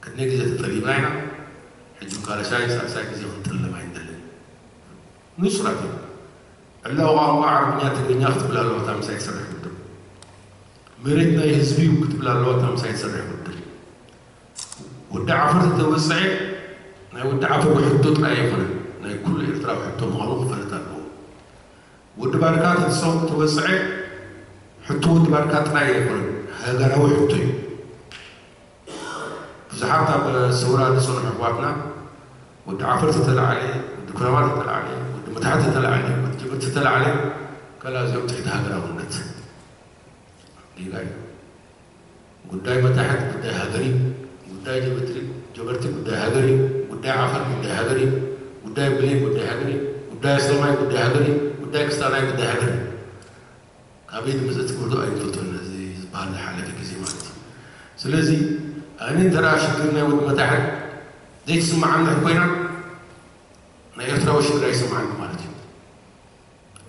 ቅድሚ ግዜ ተጠሊብና ኢና። ሕጂ ካልሻይ ሳልሳይ ግዜ ክንጥለም ኣይንደልን። ንጹራት እዩ። ዕላዊ ቋንቋ ዓረብኛ ትግርኛ ክትብል ኣለዋ እታ ምሳይ ትሰርሕ ውድብ። መሬት ናይ ህዝቢ እዩ ክትብል ኣለዋ እታ ምሳይ ትሰርሕ ውድብ። ወዲ ዓፈር ተተበጽሐ ናይ ወዲ ዓፈር ሕቶ ጥራይ ኣይኮነን፣ ናይ ኩሉ ኤርትራዊ ሕቶ ምዃኑ ክፈለጥ ኣለዎ። ወዲ ባርካ ተተሰው ተበጽሐ ሕቶ ወዲ ባርካ ጥራይ ኣይኮነን፣ ሃገራዊ ሕቶ እዩ። ብዙሓት ኣብ ሰውራ ዝጸንሑ ኣሕዋትና ወዲ ዓፈር ተተላዓለ፣ ወዲ ኩናማ ተተላዓለ፣ ወዲ መታሕት ተተላዓለ፣ ወዲ ጀበርቲ ተተላዓለ፣ ከላ እዚኦም ትሕቲ ሃገራውነት ጌጋ እዩ። ጉዳይ መታሕት ጉዳይ ሃገር እዩ። ጉዳይ ጀበርቲ ጀበርቲ ጉዳይ ሃገር እዩ። ጉዳይ ዓፈር ጉዳይ ሃገር እዩ። ጉዳይ ብሌን ጉዳይ ሃገር እዩ። ጉዳይ ኣስለማይ ጉዳይ ሃገር እዩ። ጉዳይ ክስታናይ ጉዳይ ሃገር እዩ። ካበይ ዝመጸ ትምህርቱ ኣይንፈልጦን፣ ነዚ ዝበሃል ዝሓለፈ ግዜ ማለት እዩ። ስለዚ ኣነ እንተ ደኣ ሽግር ናይ ወዲ መታሕት ዘይትስምዓኒ እንድሕር ኮይና ናይ ኤርትራዊ ሽግር ኣይስምዓኒ ማለት እዩ።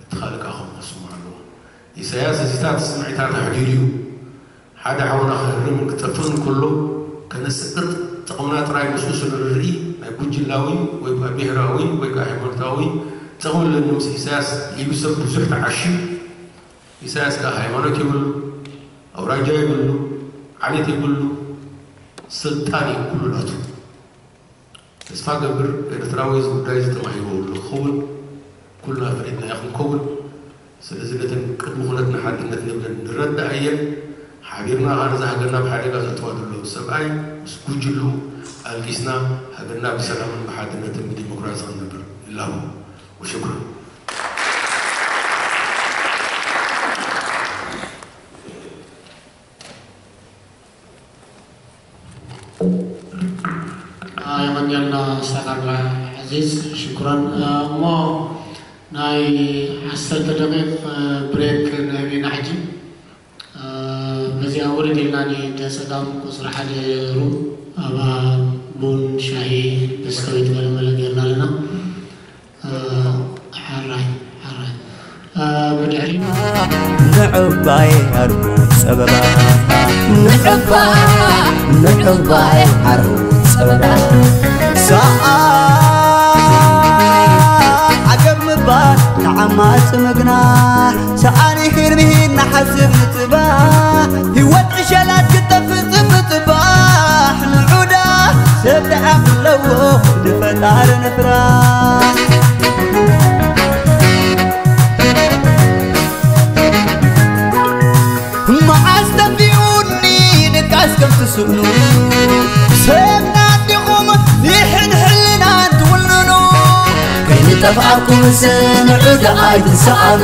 እቲ ካልእ ከኣ ከምኡ ክስምዖ ኣለዎ። ኢሳያስ እዚታት ስምዒታት ኣሕዲሩ እዩ። ሓደ ሓውና ክህርምን ክጠፍእን ከሎ ከነስቅጥ ጥቕምና ጥራይ ምስኡ ስለ ንርኢ ናይ ጉጅላዊ ወይ ከኣ ብሄራዊ ወይ ከኣ ሃይማኖታዊ ጥቕሚ ኣለኒ ምስ ኢሳያስ ኢሉ ሰብ ብዙሕ ተዓሽዩ። ኢሳያስ ከኣ ሃይማኖት የብሉ፣ ኣውራጃ የብሉ፣ ዓሌት የብሉ፣ ስልጣን እዩ ኩሉ ናቱ። ተስፋ ገብር ኤርትራዊ እዚ ጉዳይ እዚ ተማሂርዎ ኣሎ ክኸውን፣ ኩልና ፈሊጥናዮ ክንከውን። ስለዚ ነተን ቅድሚ ኩነትና ሓድነት ንብለን ንረድኣየን፣ ሓቢርና ከኣ ነዛ ሃገርና ኣብ ሓደጋ ዘእትዋ ዘሎ ሰብኣይ ምስ ጉጅልኡ ኣልጊስና ሃገርና ብሰላምን ብሓድነትን ብዲሞክራሲ ክንነብር ይላቦ። ወሽኩራን። የቐንየልና ኡስታዝ ዓብዱልዓዚዝ ሽኩራን። እሞ ናይ ዓሰርተ ደቂቕ ብሬክ ንህብ ኢና ሕጂ። በዚኣ ውርድ ኢልና ንጸጋም ቁጽሪ ሓደ ሩብ ኣብኣ ቡን ሻሂ ብስክዊት ገለመለ ጌርና ኣለና። ሓራይ ሓራይ ብድሕሪ ንዕባይ ዓርቡ ጸበባ ንዕባ ንዕባይ ዓርቡ ጸበባ ሰኣ ዓገብ ምባል ንዓማጽ ምግናሕ ሰኣኒ ሂር ምሂር ንሓስብ ንጽባሕ ህይወት ዕሸላት ክጠፍእ ጽብጽባሕ ንዑዳ ሰብ ደኣ ክለዎ ንፈጣሪ ንፍራ መዓስ ጠፊኡኒ ድቃስ ከም ትስእኑ ሰብ ናዲኹም ይሕን ሕልናን ትውንኑ ከይንጠፍኣኩም ስምዑ ደኣ ኣይትሰኣኑ